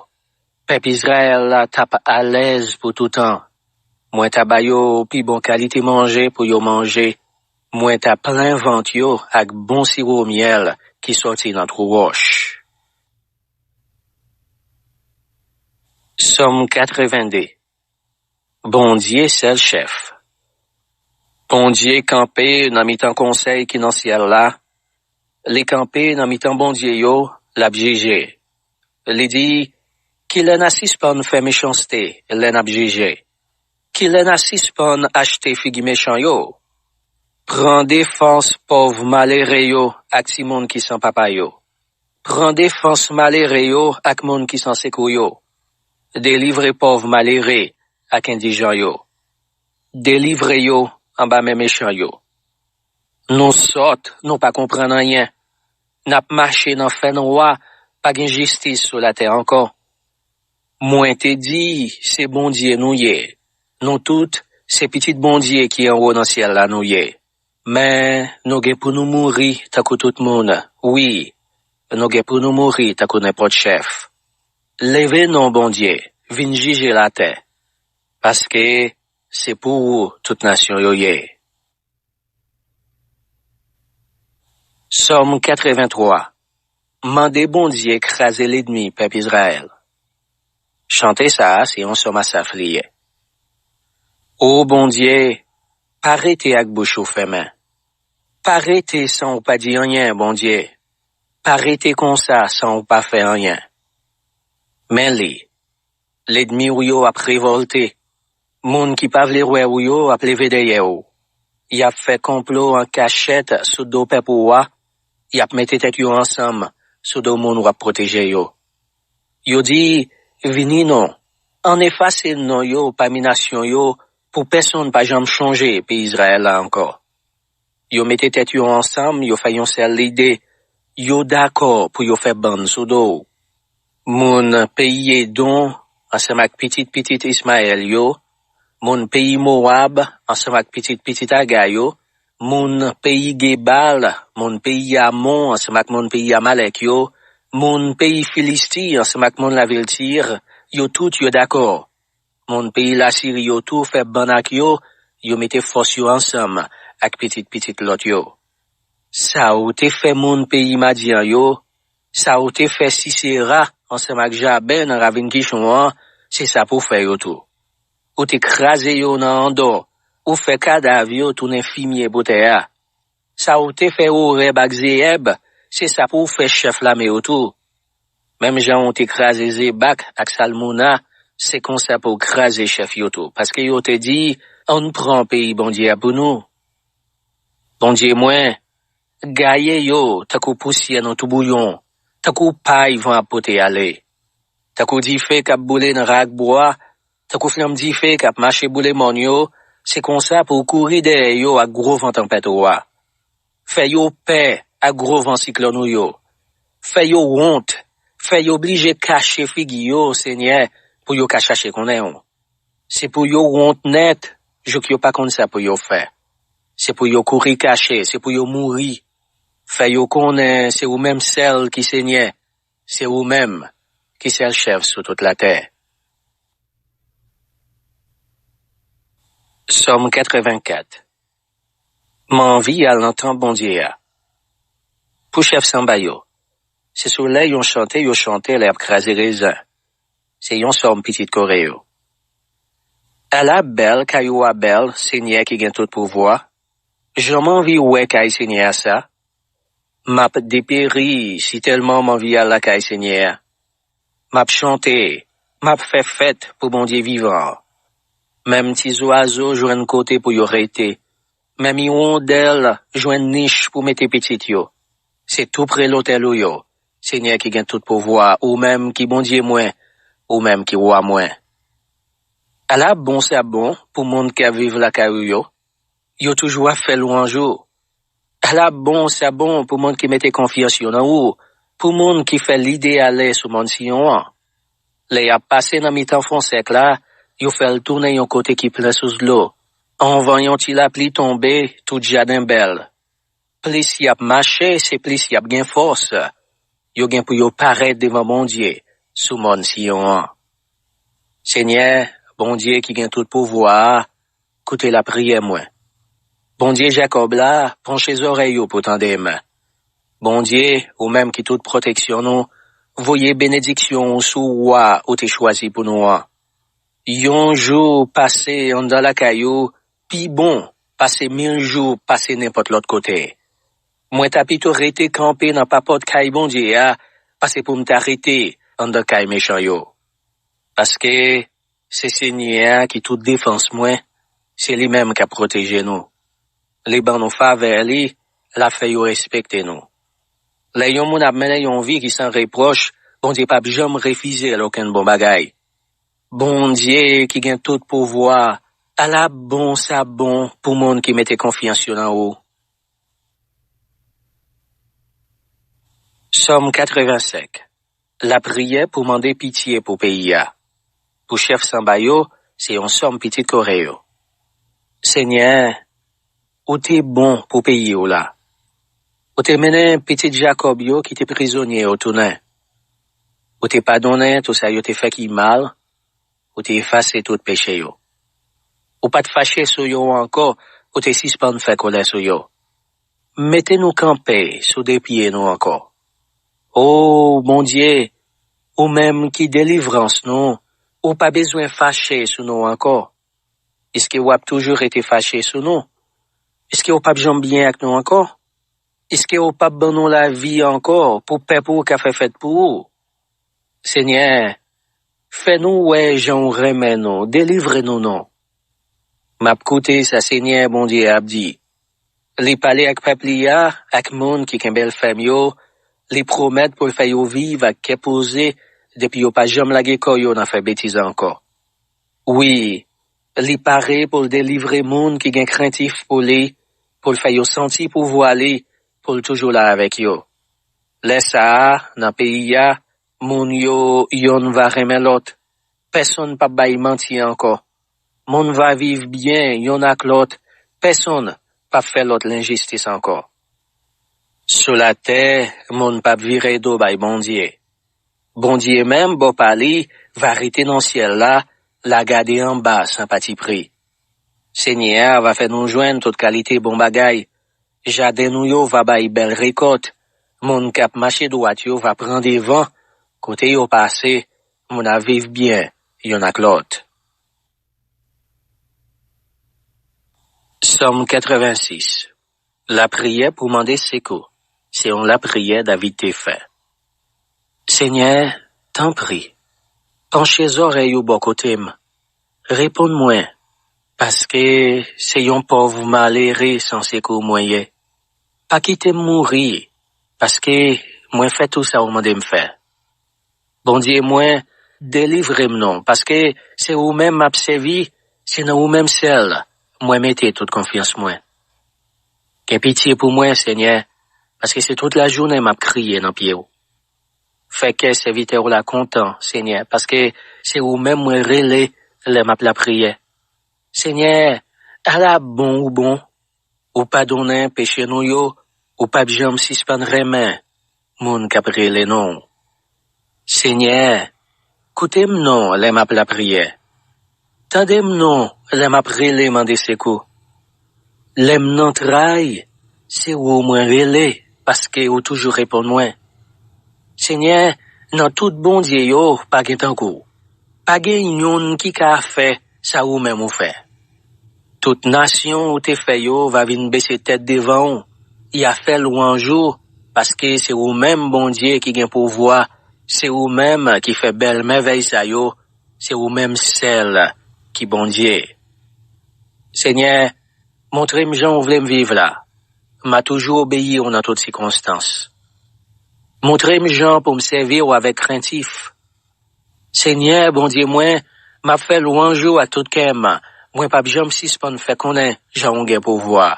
Pèp Izrayèl la t ap alèz pou toutan. Mwen ta ba yo pi bon kalite manje pou yo manje. Mwen ta plen vant yo ak bon siwo myèl ki sòti nan twou wòch. Sòm katrevenndez. Bondye sèl chèf. Bondye kanpe nan mitan konsèy ki nan syèl la. Li kanpe nan mitan bondye yo, l ap jije. Li di, "Kilè n a sispann fè mechanste lè n ap jije? Kilè n a sispann achte figi mechan yo? Pran defans pòv malere yo ak timoun ki san papa yo. Pran defans malere yo ak moun ki san sekou yo. Delivre pòv malere ak endijan yo. Delivre yo anba men mechan yo. Nou sòt, nou pa konprann anyen. N ap mache nan fènwa, pa gen jistis sou latè ankò." Mwen te di, "Se Bondye nou ye. Nou tout, se pitit Bondye ki anwo nan syèl la nou ye." Men, nou gen pou nou mouri tankou tout moun. Wi, nou gen pou nou mouri tankou nenpòt chèf. Leve non, Bondye, vin jije latè, paske se pou ou tout nasyon yo ye. Sòm katrevenntwa. Mande Bondye kraze lènmi pèp Izrayèl. Chante sa a, se yon sòm Asaf li ye. O Bondye, pa rete ak bouch ou fèmen. Pa rete san ou pa di anyen, Bondye. Pa rete konsa san ou pa fè anyen. Men li, lènmi w yo ap revòlte. Moun ki pa vle wè w yo ap leve dèyè w. Y ap fè konplo an kachèt sou do pèp ou a. Y ap mete tèt yo ansanm sou do moun w ap pwoteje yo. Yo di, "Vini non, ann efase non yo pami nasyon yo pou pèsonn pa janm chonje peyi Izrayèl la ankò." Yo mete tèt yo ansanm, yo fè yon sèl lide. Yo dakò pou yo fè bann sou do w. Moun peyi Edon ansanm ak pitit pitit Ismayèl yo, moun peyi Mowab ansanm ak pitit pitit Aga yo, moun peyi Gebal, moun peyi Amon ansanm ak moun peyi Amalèk yo, moun peyi Filisti ansanm ak moun lavil Tir, yo tout yo dakò. Moun peyi Lasiri yo tou fè bann ak yo, yo mete fòs yo ansanm ak pitit pitit Lòt yo. Sa ou te fè moun peyi Madyan yo, sa ou te fè Sisera ansanm ak Jaben nan ravin Kichon an, se sa pou w fè yo tou. Ou te kraze yo nan Andò, ou fè kadav yo tounen fimye pou tè a. Sa ou te fè Orèb ak Zeyèb, se sa pou w fè chèf lame yo tou. Menm jan ou te kraze Zebak ak Salmouna, se konsa pou w kraze chèf yo tou, paske yo te di, "Ann pran peyi Bondye a pou nou." Bondye mwen, gaye yo tankou pousyè nan toubouyon, tankou pay van ap pote ale, tankou dife k ap boule nan rak bwa, tankou flanm dife k ap mache boule mòn yo, se konsa pou w kouri dèyè yo ak gwo van tanpèt ou a. Fè yo pè ak gwo van siklòn ou yo. Fè yo wont, fè yo blije kache figi yo, Senyè, pou yo ka chache konnen w. Se pou yo wont nèt, jouk yo pa konn sa pou yo fè. Se pou yo kouri kache, se pou yo mouri. Fè yo konnen se ou menm sèl ki Senyè, se ou menm ki sèl chèf sou tout latè. Sòm katrevenkat. Mwen anvi al nan tanp Bondye a. Pou chèf sanba yo, se sou lè yon chante yo chante lè y ap kraze rezen. Se yon sòm pitit Kore yo. Ala bèl kay ou a bèl, Senyè ki gen tout pouvwa! Jan m anvi wè kay Senyè a sa! M ap deperi sitèlman m anvi al lakay Senyè a. M ap chante, m ap fè fèt pou Bondye vivan an. Menm ti zwazo jwenn kote pou yo rete. Menm iwondèl jwenn nich pou mete pitit yo. Se toupre lotèl ou yo, Senyè ki gen tout pouvwa, ou menm ki Bondye mwen, ou menm ki Wa mwen. Ala bon sa bon pou moun k ap viv lakay ou yo! Yo toujou ap fè lwanj ou. Ala bon sa bon pou moun ki mete konfyans yo nan ou, pou moun ki fè lide ale sou mòn Siyon an. Lè y ap pase nan mitan fon sèk la, yo fè l tounen yon kote ki plen sous dlo. Anvan yon ti lapli tonbe, tout jaden bèl. Plis y ap mache, se plis y ap gen fòs. Yo gen pou yo parèt devan Bondye sou mòn Siyon an. Senyè, Bondye ki gen tout pouvwa a, koute lapriyè mwen. Bondye Jakòb la, panche zòrèy ou pou tande m. Bondye, ou menm ki tout pwoteksyon nou, voye benediksyon ou sou wa ou te chwazi pou nou an. Yon jou pase anndan lakay ou pi bon pase mil jou pase nenpòt lòt kote. Mwen ta pito rete kanpe nan papòt kay Bondye a, pase pou m ta rete anndan kay mechan yo. Paske se Senyè a ki tout defans mwen, se li menm k ap pwoteje nou. Li ban nou favè li, l ap fè yo respekte nou. Lè yon moun ap mennen yon vi ki san repwòch, Bondye p ap janm refize l okenn bon bagay. Bondye ki gen tout pouvwa, ala bon sa bon pou moun ki mete konfyans yo nan ou. Sòm katrevensenk. Lapriyè pou mande pitye pou peyi a. Pou chèf sanba yo, se yon sòm pitit Kore yo. Senyè, ou te bon pou peyi w la. Ou te mennen pitit Jakòb yo ki te prizonye yo tounen. Ou te padonnen tout sa yo te fè ki mal, ou te efase tout peche yo. Ou pa t fache sou yo ankò, ou te sispann fè kòlè sou yo. Mete nou kanpe sou de pye nou ankò. O Bondye, ou menm ki delivrans nou, ou pa bezwen fache sou nou ankò. Èske w ap toujou rete fache sou nou? Èske w p ap janm byen ak nou ankò? Èske w p ap ban nou lavi ankò pou pèp ou ka fè fèt pou ou? Senyè, fè nou wè jan w renmen nou, delivre nou non. M ap koute sa Senyè Bondye ap di. Li pale ak pèp li a, ak moun ki kenbe l fèm yo, li pwomèt pou l fè yo viv ak kè poze, depi yo pa janm lage kò yo nan fè betiz ankò. Wi, li pare pou l delivre moun ki gen krentif pou li, pou l fè yo santi pouvwa li, pou l toujou la avèk yo. Lè sa a, nan peyi a, moun yo yonn va renmen lòt. Pèsonn p ap bay manti ankò. Moun va viv byen yonn ak lòt. Pèsonn p ap fè lòt lenjistis ankò. Sou latè, moun p ap vire do bay Bondye. Bondye menm, bò pa li, va rete nan syèl la, l a gade anba san patipri. Senyè a va fè nou jwenn tout kalite bon bagay. Jaden nou yo va bay bèl rekòt. Moun k ap mache dwat yo va pran devan. Kote yo pase, moun ap viv byen yonn ak lòt. Sòm katrevensis. Lapriyè pou mande sekou. Se yon lapriyè David te fè. Senyè, tanpri, panche zòrèy ou bò kote m. Reponn mwen, paske se yon pòv malere san sekou mwen ye. Pa kite m mouri, paske mwen fè tou sa ou mande m fè. Bondye mwen, delivre m non, paske se ou menm m ap sèvi, se nan ou menm sèl mwen mete tout konfyans mwen. Gen pitye pou mwen, Senyè, paske se tout lajounen m ap kriye nan pye w. Fè kè sèvitè w la kontan, Senyè, paske se ou menm mwen rele lè m ap lapriyè. Senyè, ala bon ou bon, ou padonnen peche nou yo, ou p ap janm sispann renmen moun k ap rele non w. Senyè, koute m non lè m ap lapriyè. Tande m non lè m ap rele mande sekou. Lè m nan tray, se ou mwen rele, paske ou toujou reponn mwen. Senyè, nan tout bondye yo, pa gen tankou w. Pa gen youn ki ka fè sa ou menm ou fè. Tout nasyon ou te fè yo va vin bese tèt devan w, y a fè lwanj ou, paske se ou menm Bondye ki gen pouvwa, se ou menm ki fè bèl mèvèy sa yo, se ou menm sèl ki Bondye. Senyè, montre m jan w vle m viv la. M a toujou obeyi w nan tout sikonstans. Montre m jan pou m sèvi w avèk krentif. Senyè, Bondye mwen, m ap fè lwanj ou ak tout kè m. Mwen p ap janm sispann fè konnen jan w gen pouvwa.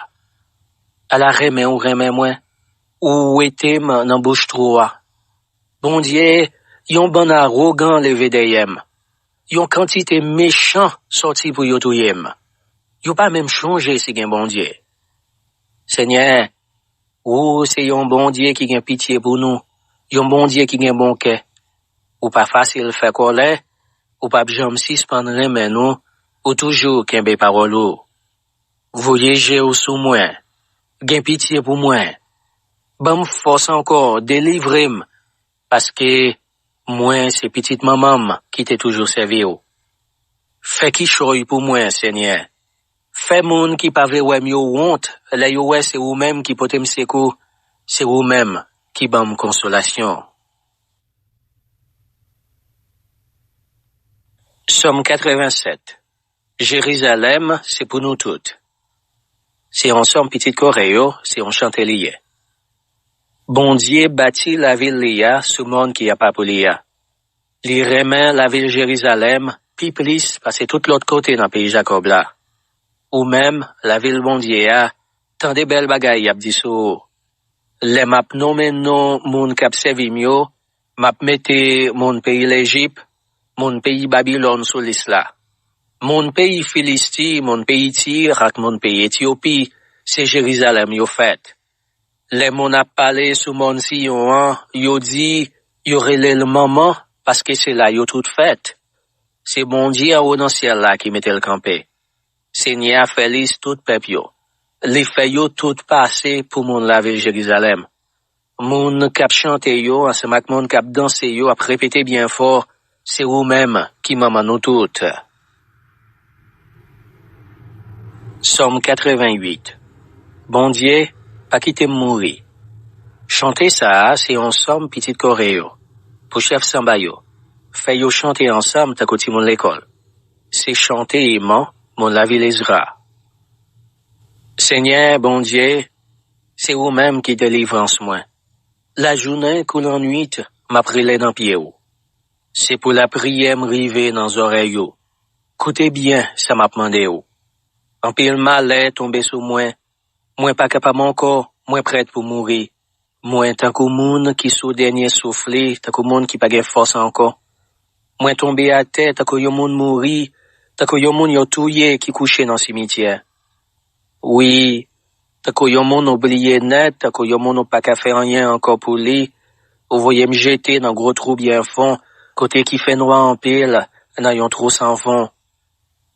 Ala renmen ou renmen mwen, ou wete m nan bouch twou a. Bondye, yon bann awogan leve dèyè m. Yon kantite mechan sòti pou yo touye m. Yo pa menm chonje si gen Bondye. Senyè, ou se yon Bondye ki gen pitye pou nou, yon Bondye ki gen bon kè. Ou pa fasil fè kòlè, ou p ap janm sispann renmen nou, ou toujou kenbe pawòl ou. Voye je w sou mwen. Gen pitye pou mwen. Ban m fòs ankò, delivre m, paske mwen se pitit manman m ki te toujou sèvi w. Fè kichòy pou mwen, Senyè. Fè moun ki pa vle wè m yo wont lè yo wè se ou menm ki pote m sekou, se ou menm ki ban m konsolasyon. Sòm katrevennsèt. Jerizalèm, se pou nou tout. Se yon sòm pitit Kore yo, se yon chante li ye. Bondye bati lavil li a sou mòn ki apa pou li a. Li renmen lavil Jerizalèm pi plis pase tout lòt kote nan peyi Jakòb la. Ou menm, lavil Bondye a, tande bèl bagay y ap di sou ou. Lè m ap nonmen non moun k ap sèvi m yo, m ap mete moun peyi Lejip, moun peyi Babilòn sou lis la. Moun peyi Filisti, moun peyi Tir ak moun peyi Etyopi, se Jerizalèm yo fèt. Lè moun ap pale sou mòn Siyon an, yo di, yo rele l manman, paske se la yo tout fèt. Se Bondye anwo nan syèl la ki mete l kanpe. Senyè a fè lis tout pèp yo. Li fè yo tout pase pou moun lavil Jerizalèm. Moun k ap chante yo ansanm ak moun k ap danse yo ap repete byen fò, se ou menm ki manman nou tout. Sòm katreventuit. Bondye, pa kite m mouri. Chante sa a se yon sòm pitit Kore yo, pou chèf sanba yo. Fè yo chante ansanm tankou timoun lekòl. Se chante iman moun lavil Ezra. Senyè Bondye, se ou menm ki delivrans mwen. Lajounen kou lannwit, m ap rele nan pye w. Se pou lapriyè m rive nan zòrèy ou. Koute byen sa m ap mande w. Anpil malè tonbe sou mwen. Mwen pa kapab ankò, mwen prèt pou mouri. Mwen tankou moun ki sou dènye souf li, tankou moun ki pa gen fòs ankò. Mwen tonbe atè tankou yon moun mouri, tankou yon moun yo touye ki kouche nan simityè. Wi, tankou yon moun ou bliye nèt, tankou yon moun ou pa ka fè anyen ankò pou li, ou voye m jete nan gwo twou byen fon, kote ki fè nwa anpil, nan yon twou san fon.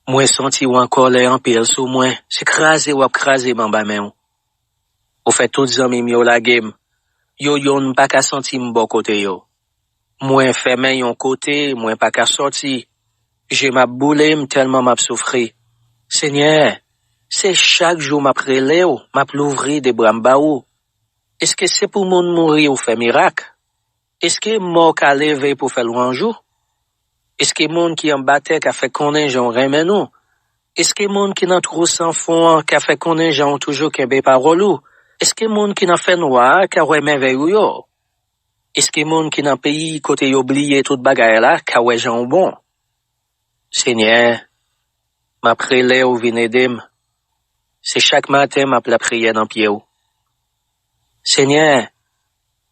Mwen santi w an kòlè anpil sou mwen, se kraze w ap kraze m anba men w. Ou fè tout zanmi m yo lage m, yo youn pa ka santi m bò kote yo. Mwen fèmen yon kote, mwen pa ka sòti. Je m ap boule m tèlman m ap soufri. Senyè, se chak jou m ap rele w, m ap louvri de bra m ba ou. Èske se pou moun mouri ou fè mirak? Èske mò ka leve pou fè lwanj ou? Èske moun ki anba tè ka fè konnen jan w renmen nou? Èske moun ki nan twou san fon an ka fè konnen jan w toujou kenbe pawòl ou? Èske moun ki nan fènwa a ka wè mèvèy ou yo? Èske moun ki nan peyi kote yo bliye tout bagay la ka wè jan w bon? Senyè, m ap rele w vin ede m. Se chak maten m ap lapriyè nan pye w. Senyè,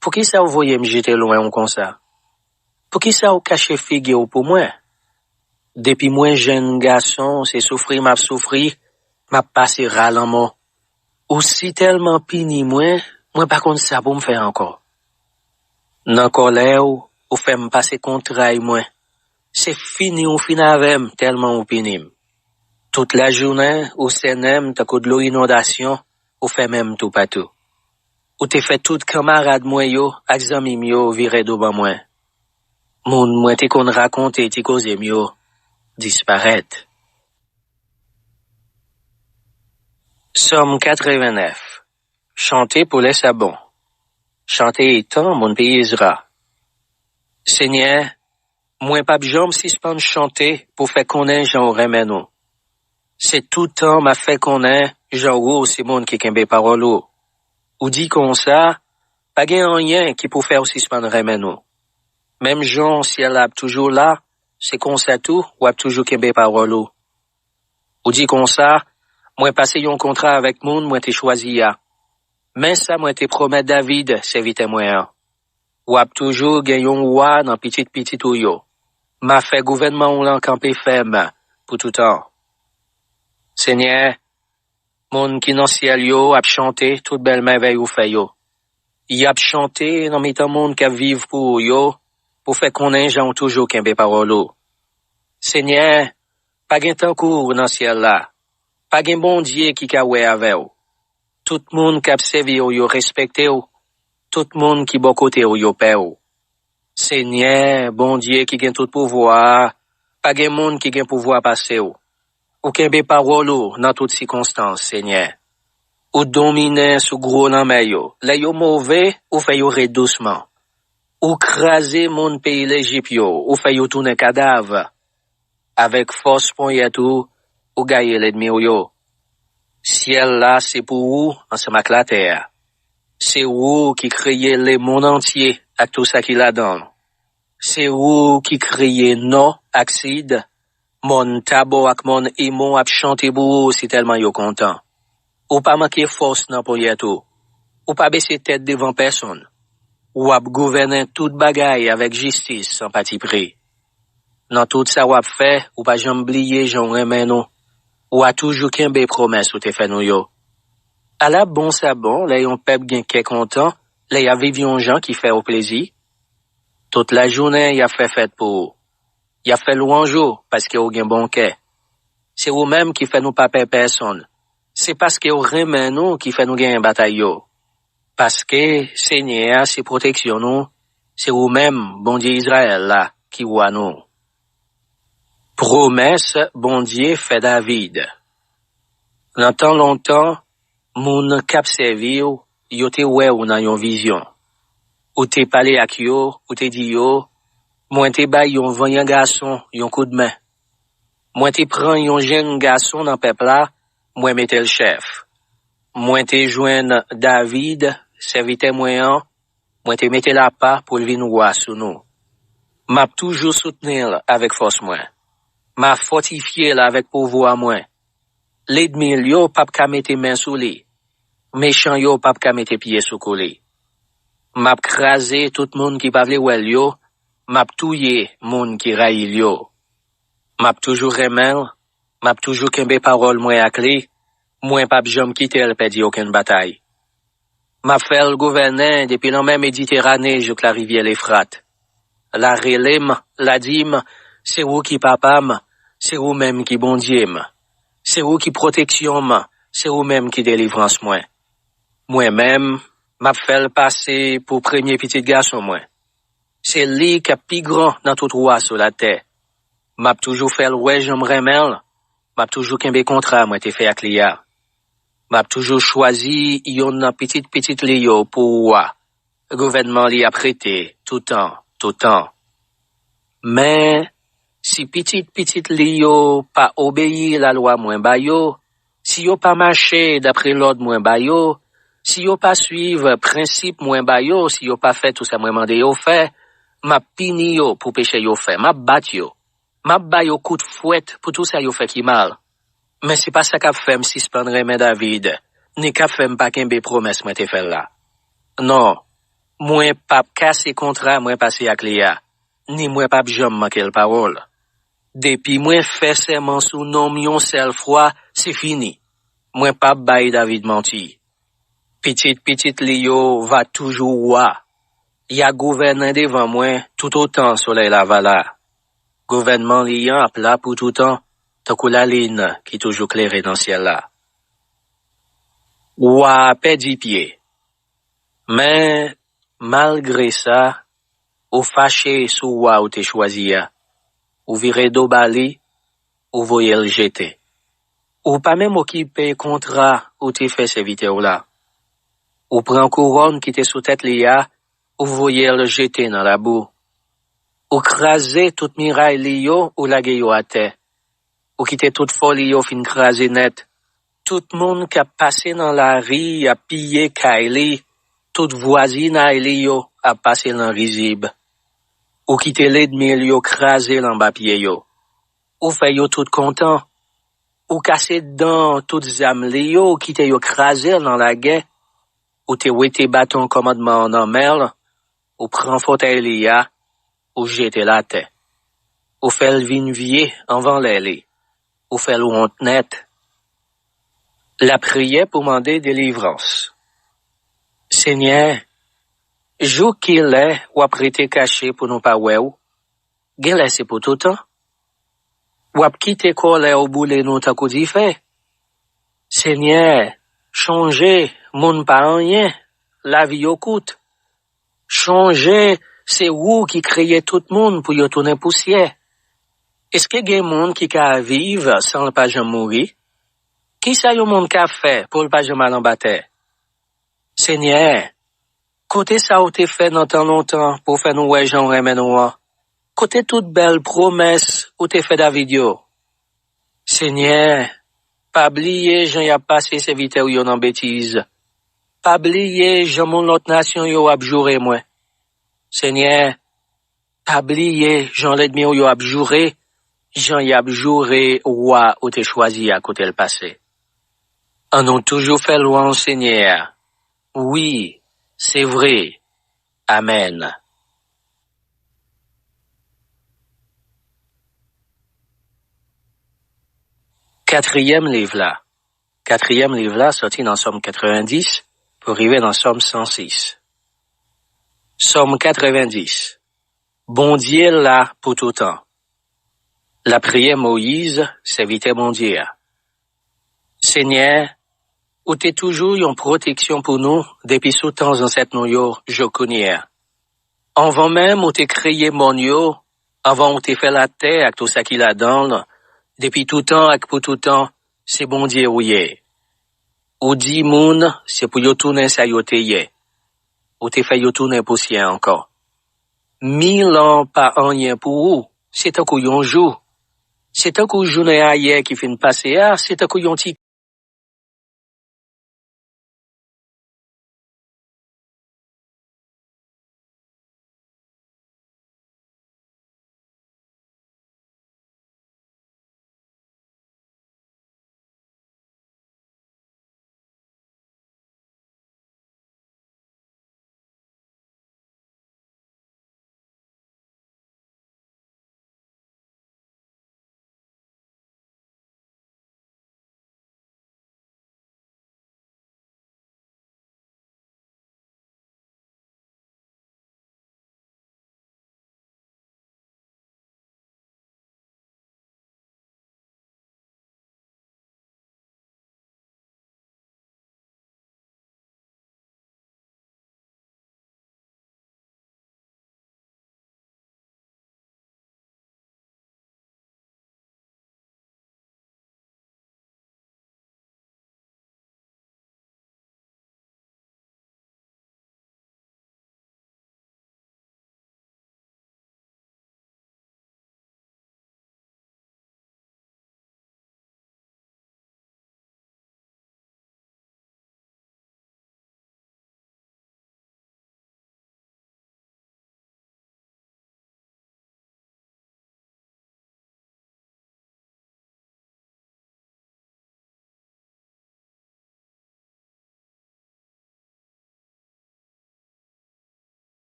poukisa w voye m jete lwen w konsa? Poukisa w kache figi w pou mwen? Depi mwen jenn gason, se soufri m ap soufri, m ap pase ra lanmò. Ou si tèlman pini mwen, mwen pa konn sa pou m fè ankò. Nan kòlè w, ou fè m pase kontray mwen. Se fini ou fin avè m tèlman ou pini m. Tout lajounen, ou sènen m tankou dlo inondasyon, ou fèmen m toupatou. Ou te fè tout kanmarad mwen yo ak zanmi m yo vire do ban mwen. Moun mwen te konn rakonte ti koze m yo disparèt. Sòm katrevennèf. Chante pou lè sa bon. Chante etan moun peyi Ezra. Senyè, mwen p ap janm sispann chante pou fè konnen jan w renmen nou. Se tout tan m ap fè konnen jan ou se moun ki kenbe pawòl ou. Ou di konsa, pa gen anyen ki pou fè w sispann renmen nou. Menm jan syèl la ap toujou la, se konsa tou w ap toujou kenbe pawòl ou. Ou di konsa, mwen pase yon kontra avèk moun mwen te chwazi a. Men sa mwen te pwomèt David, sèvitè mwen an. W ap toujou gen yon wa nan pitit pitit ou yo. M a fè gouvènman w lan kanpe fèm pou toutan. Senyè, moun ki nan syèl yo ap chante tout bèl mèvèy ou fè yo. Y ap chante nan mitan moun k ap viv pou ou yo, pou fè konnen jan w toujou kenbe pawòl ou. Senyè, pa gen tankou w nan syèl la. Pa gen Bondye ki ka wè avè w. Tout moun k ap sèvi w yo respekte w. Tout moun ki bò kote w yo pè w. Senyè, Bondye ki gen tout pouvwa a, pa gen moun ki gen pouvwa pase w. Ou kenbe pawòl ou nan tout sikonstans, Senyè. Ou dominen sou gwo lanmè yo. Lè yo move, ou fè yo ret dousman. Ou kraze moun peyi Lejip yo, ou fè yo tounen kadav. Avèk fòs ponyèt ou, ou gaye lènmi w yo. Syèl la se pou ou ansanm ak latè a. Se ou ki kreye lemonn antye ak tou sa ki ladan l. Se ou ki kreye nò ak sid. Mòn Tabò ak mòn Emon ap chante pou ou sitèlman yo kontan. Ou pa manke fòs nan ponyèt ou. Ou pa bese tèt devan pèsonn. W ap gouvènen tout bagay avèk jistis san patipri. Nan tout sa w ap fè, ou pa janm bliye jan w renmen nou. Ou a toujou kenbe pwomès ou te fè nou yo. Ala bon sa bon lè yon pèp gen kè kontan, lè y ap viv yon jan ki fè w plezi. Tout lajounen, y ap fè fèt pou ou. Y ap fè lwanj ou paske w gen bon kè. Se ou menm ki fè nou pa pè pèsonn. Se paske w renmen nou ki fè nou genyen batay yo. Paske Senyè a se pwoteksyon nou, se ou menm, Bondye Izrayèl la, ki wa nou. Pwomès Bondye fè David. Nan tan lontan, moun k ap sèvi w, yo te wè w nan yon vizyon. Ou te pale ak yo, ou te di yo, mwen te bay yon vanyan gason yon koudmen. Mwen te pran yon jenn gason nan pèp la, mwen mete l chèf. Mwen te jwenn David, sèvitè mwen an, mwen te mete l apa pou l vin wa sou nou. M ap toujou soutni l avèk fòs mwen. M a fòtifye l avèk pouvwa mwen. Lènmi l yo p ap ka mete men sou li. Mechan yo p ap ka mete pye sou kou li. M ap kraze tout moun ki pa vle wè l yo, m ap touye moun ki rayi l yo. M ap toujou renmen l, m ap toujou kenbe pawòl mwen ak li, mwen p ap janm kite l pèdi okenn batay. M ap fè l gouvènen depi lanmè Mediterane jouk larivyè Lefrat. L a rele m, l a di m, se ou ki papa m, se ou menm ki Bondye m. Se ou ki pwoteksyon m, se ou menm ki delivrans mwen. Mwen menm, m ap fè l pase pou premye pitit gason mwen. Se li k ap pi gran nan tout wa sou latè. M ap toujou fè l wè jan m renmen l, m ap toujou kenbe kontra mwen te fè ak li a. M ap toujou chwazi youn nan pitit pitit li yo pou wa. Gouvènman li ap rete toutan, toutan. Men, si pitit pitit li yo pa obeyi lalwa mwen ba yo, si yo pa mache dapre lòd mwen ba yo, si yo pa suiv prensip mwen ba yo, si yo pa fè tou sa mwen mande yo fè, m ap pini yo pou peche yo fè, m ap bat yo. M ap ba yo kout fwèt pou tou sa yo fè ki mal. Men se pa sa k ap fè m sispann renmen David, ni k ap fè m pa kenbe pwomès mwen te fè l la. Non, mwen p ap kase kontra mwen pase ak li a, ni mwen p ap janm manke l pawòl. Depi mwen fè sèman sou non m yon sèl fwa, se fini. Mwen p ap bay David manti. Pitit pitit li yo va toujou wa. Y a gouvènen devan mwen toutotan solèy la va la. Gouvènman li an ap la pou toutan, tankou lalin ki toujou klere nan syèl la. Wa a pèdi pye. Men, malgre sa, ou fache sou wa ou te chwazi a. Ou vire do ba li, ou voye l jete. Ou pa menm okipe kontra ou te fè sèvitè w la. Ou pran kouwòn ki te sou tèt li a, ou voye l jete nan labou. Ou kraze tout miray li yo, ou lage yo atè. Ou kite tout fò li yo fin kraze nèt. Tout moun k ap pase nan lari ap piye kay li, tout vwazinay li yo ap pase nan rizib. Ou kite lènmi l yo kraze l anba pye yo. Ou fè yo tout kontan. Ou kase dan tout zam li yo, ou kite yo kraze l nan lagè. Ou te wete baton kòmandman an nan men l, ou pran fotèy li a, ou jete l atè. Ou fè l vin vye anvan lè li. Ou fè l wont nèt. Lapriyè pou mande delivrans. Senyè, jouk kilè w ap rete kache pou nou pa wè w? Genlè se pou toutan. W ap kite kòlè w boule nou tankou dife? Senyè, chonje, moun pa anyen, lavi yo kout. Chonje, se ou ki kreye tout moun pou yo tounen pousyè. Èske gen moun ki ka viv san l pa janm mouri? Kisa yon moun ka fè pou l pa janm al anba tè? Senyè, kote sa w te fè nan tan lontan pou w fè nou wè jan w renmen nou an? Kote tout bèl pwomès ou te fè David yo? Senyè, pa bliye jan y ap pase sèvitè w yo nan betiz. Pa bliye jan moun lòt nasyon yo ap joure mwen. Senyè, pa bliye jan lènmi w yo ap joure, jan y ap joure wa ou te chwazi a kote l pase. An nou toujou fè lwanj Senyè a. Wi, se vre. Amèn. Katriyèm liv la. Katriyèm liv la soti nan Sòm katrevendis pou rive nan Sòm san sis. Sòm katrevendis. Bondye la pou toutan. Lapriyè Moyiz, sèvitè Bondye a. Senyè, ou te toujou yon pwoteksyon pou nou depi sou tan zansèt nou yo jok kounye a. Anvan menm ou te kreye mòn yo, anvan ou te fè latè ak tou sa ki ladan l, depi toutan ak pou toutan, se Bondye ou ye. Ou di moun se pou yo tounen sa yo te ye. Ou te fè yo tounen pousyè ankò. Mil an pa anyen pou ou, se tankou yon jou. Se tankou jounen ayè ki fin pase a, se tankou yon ti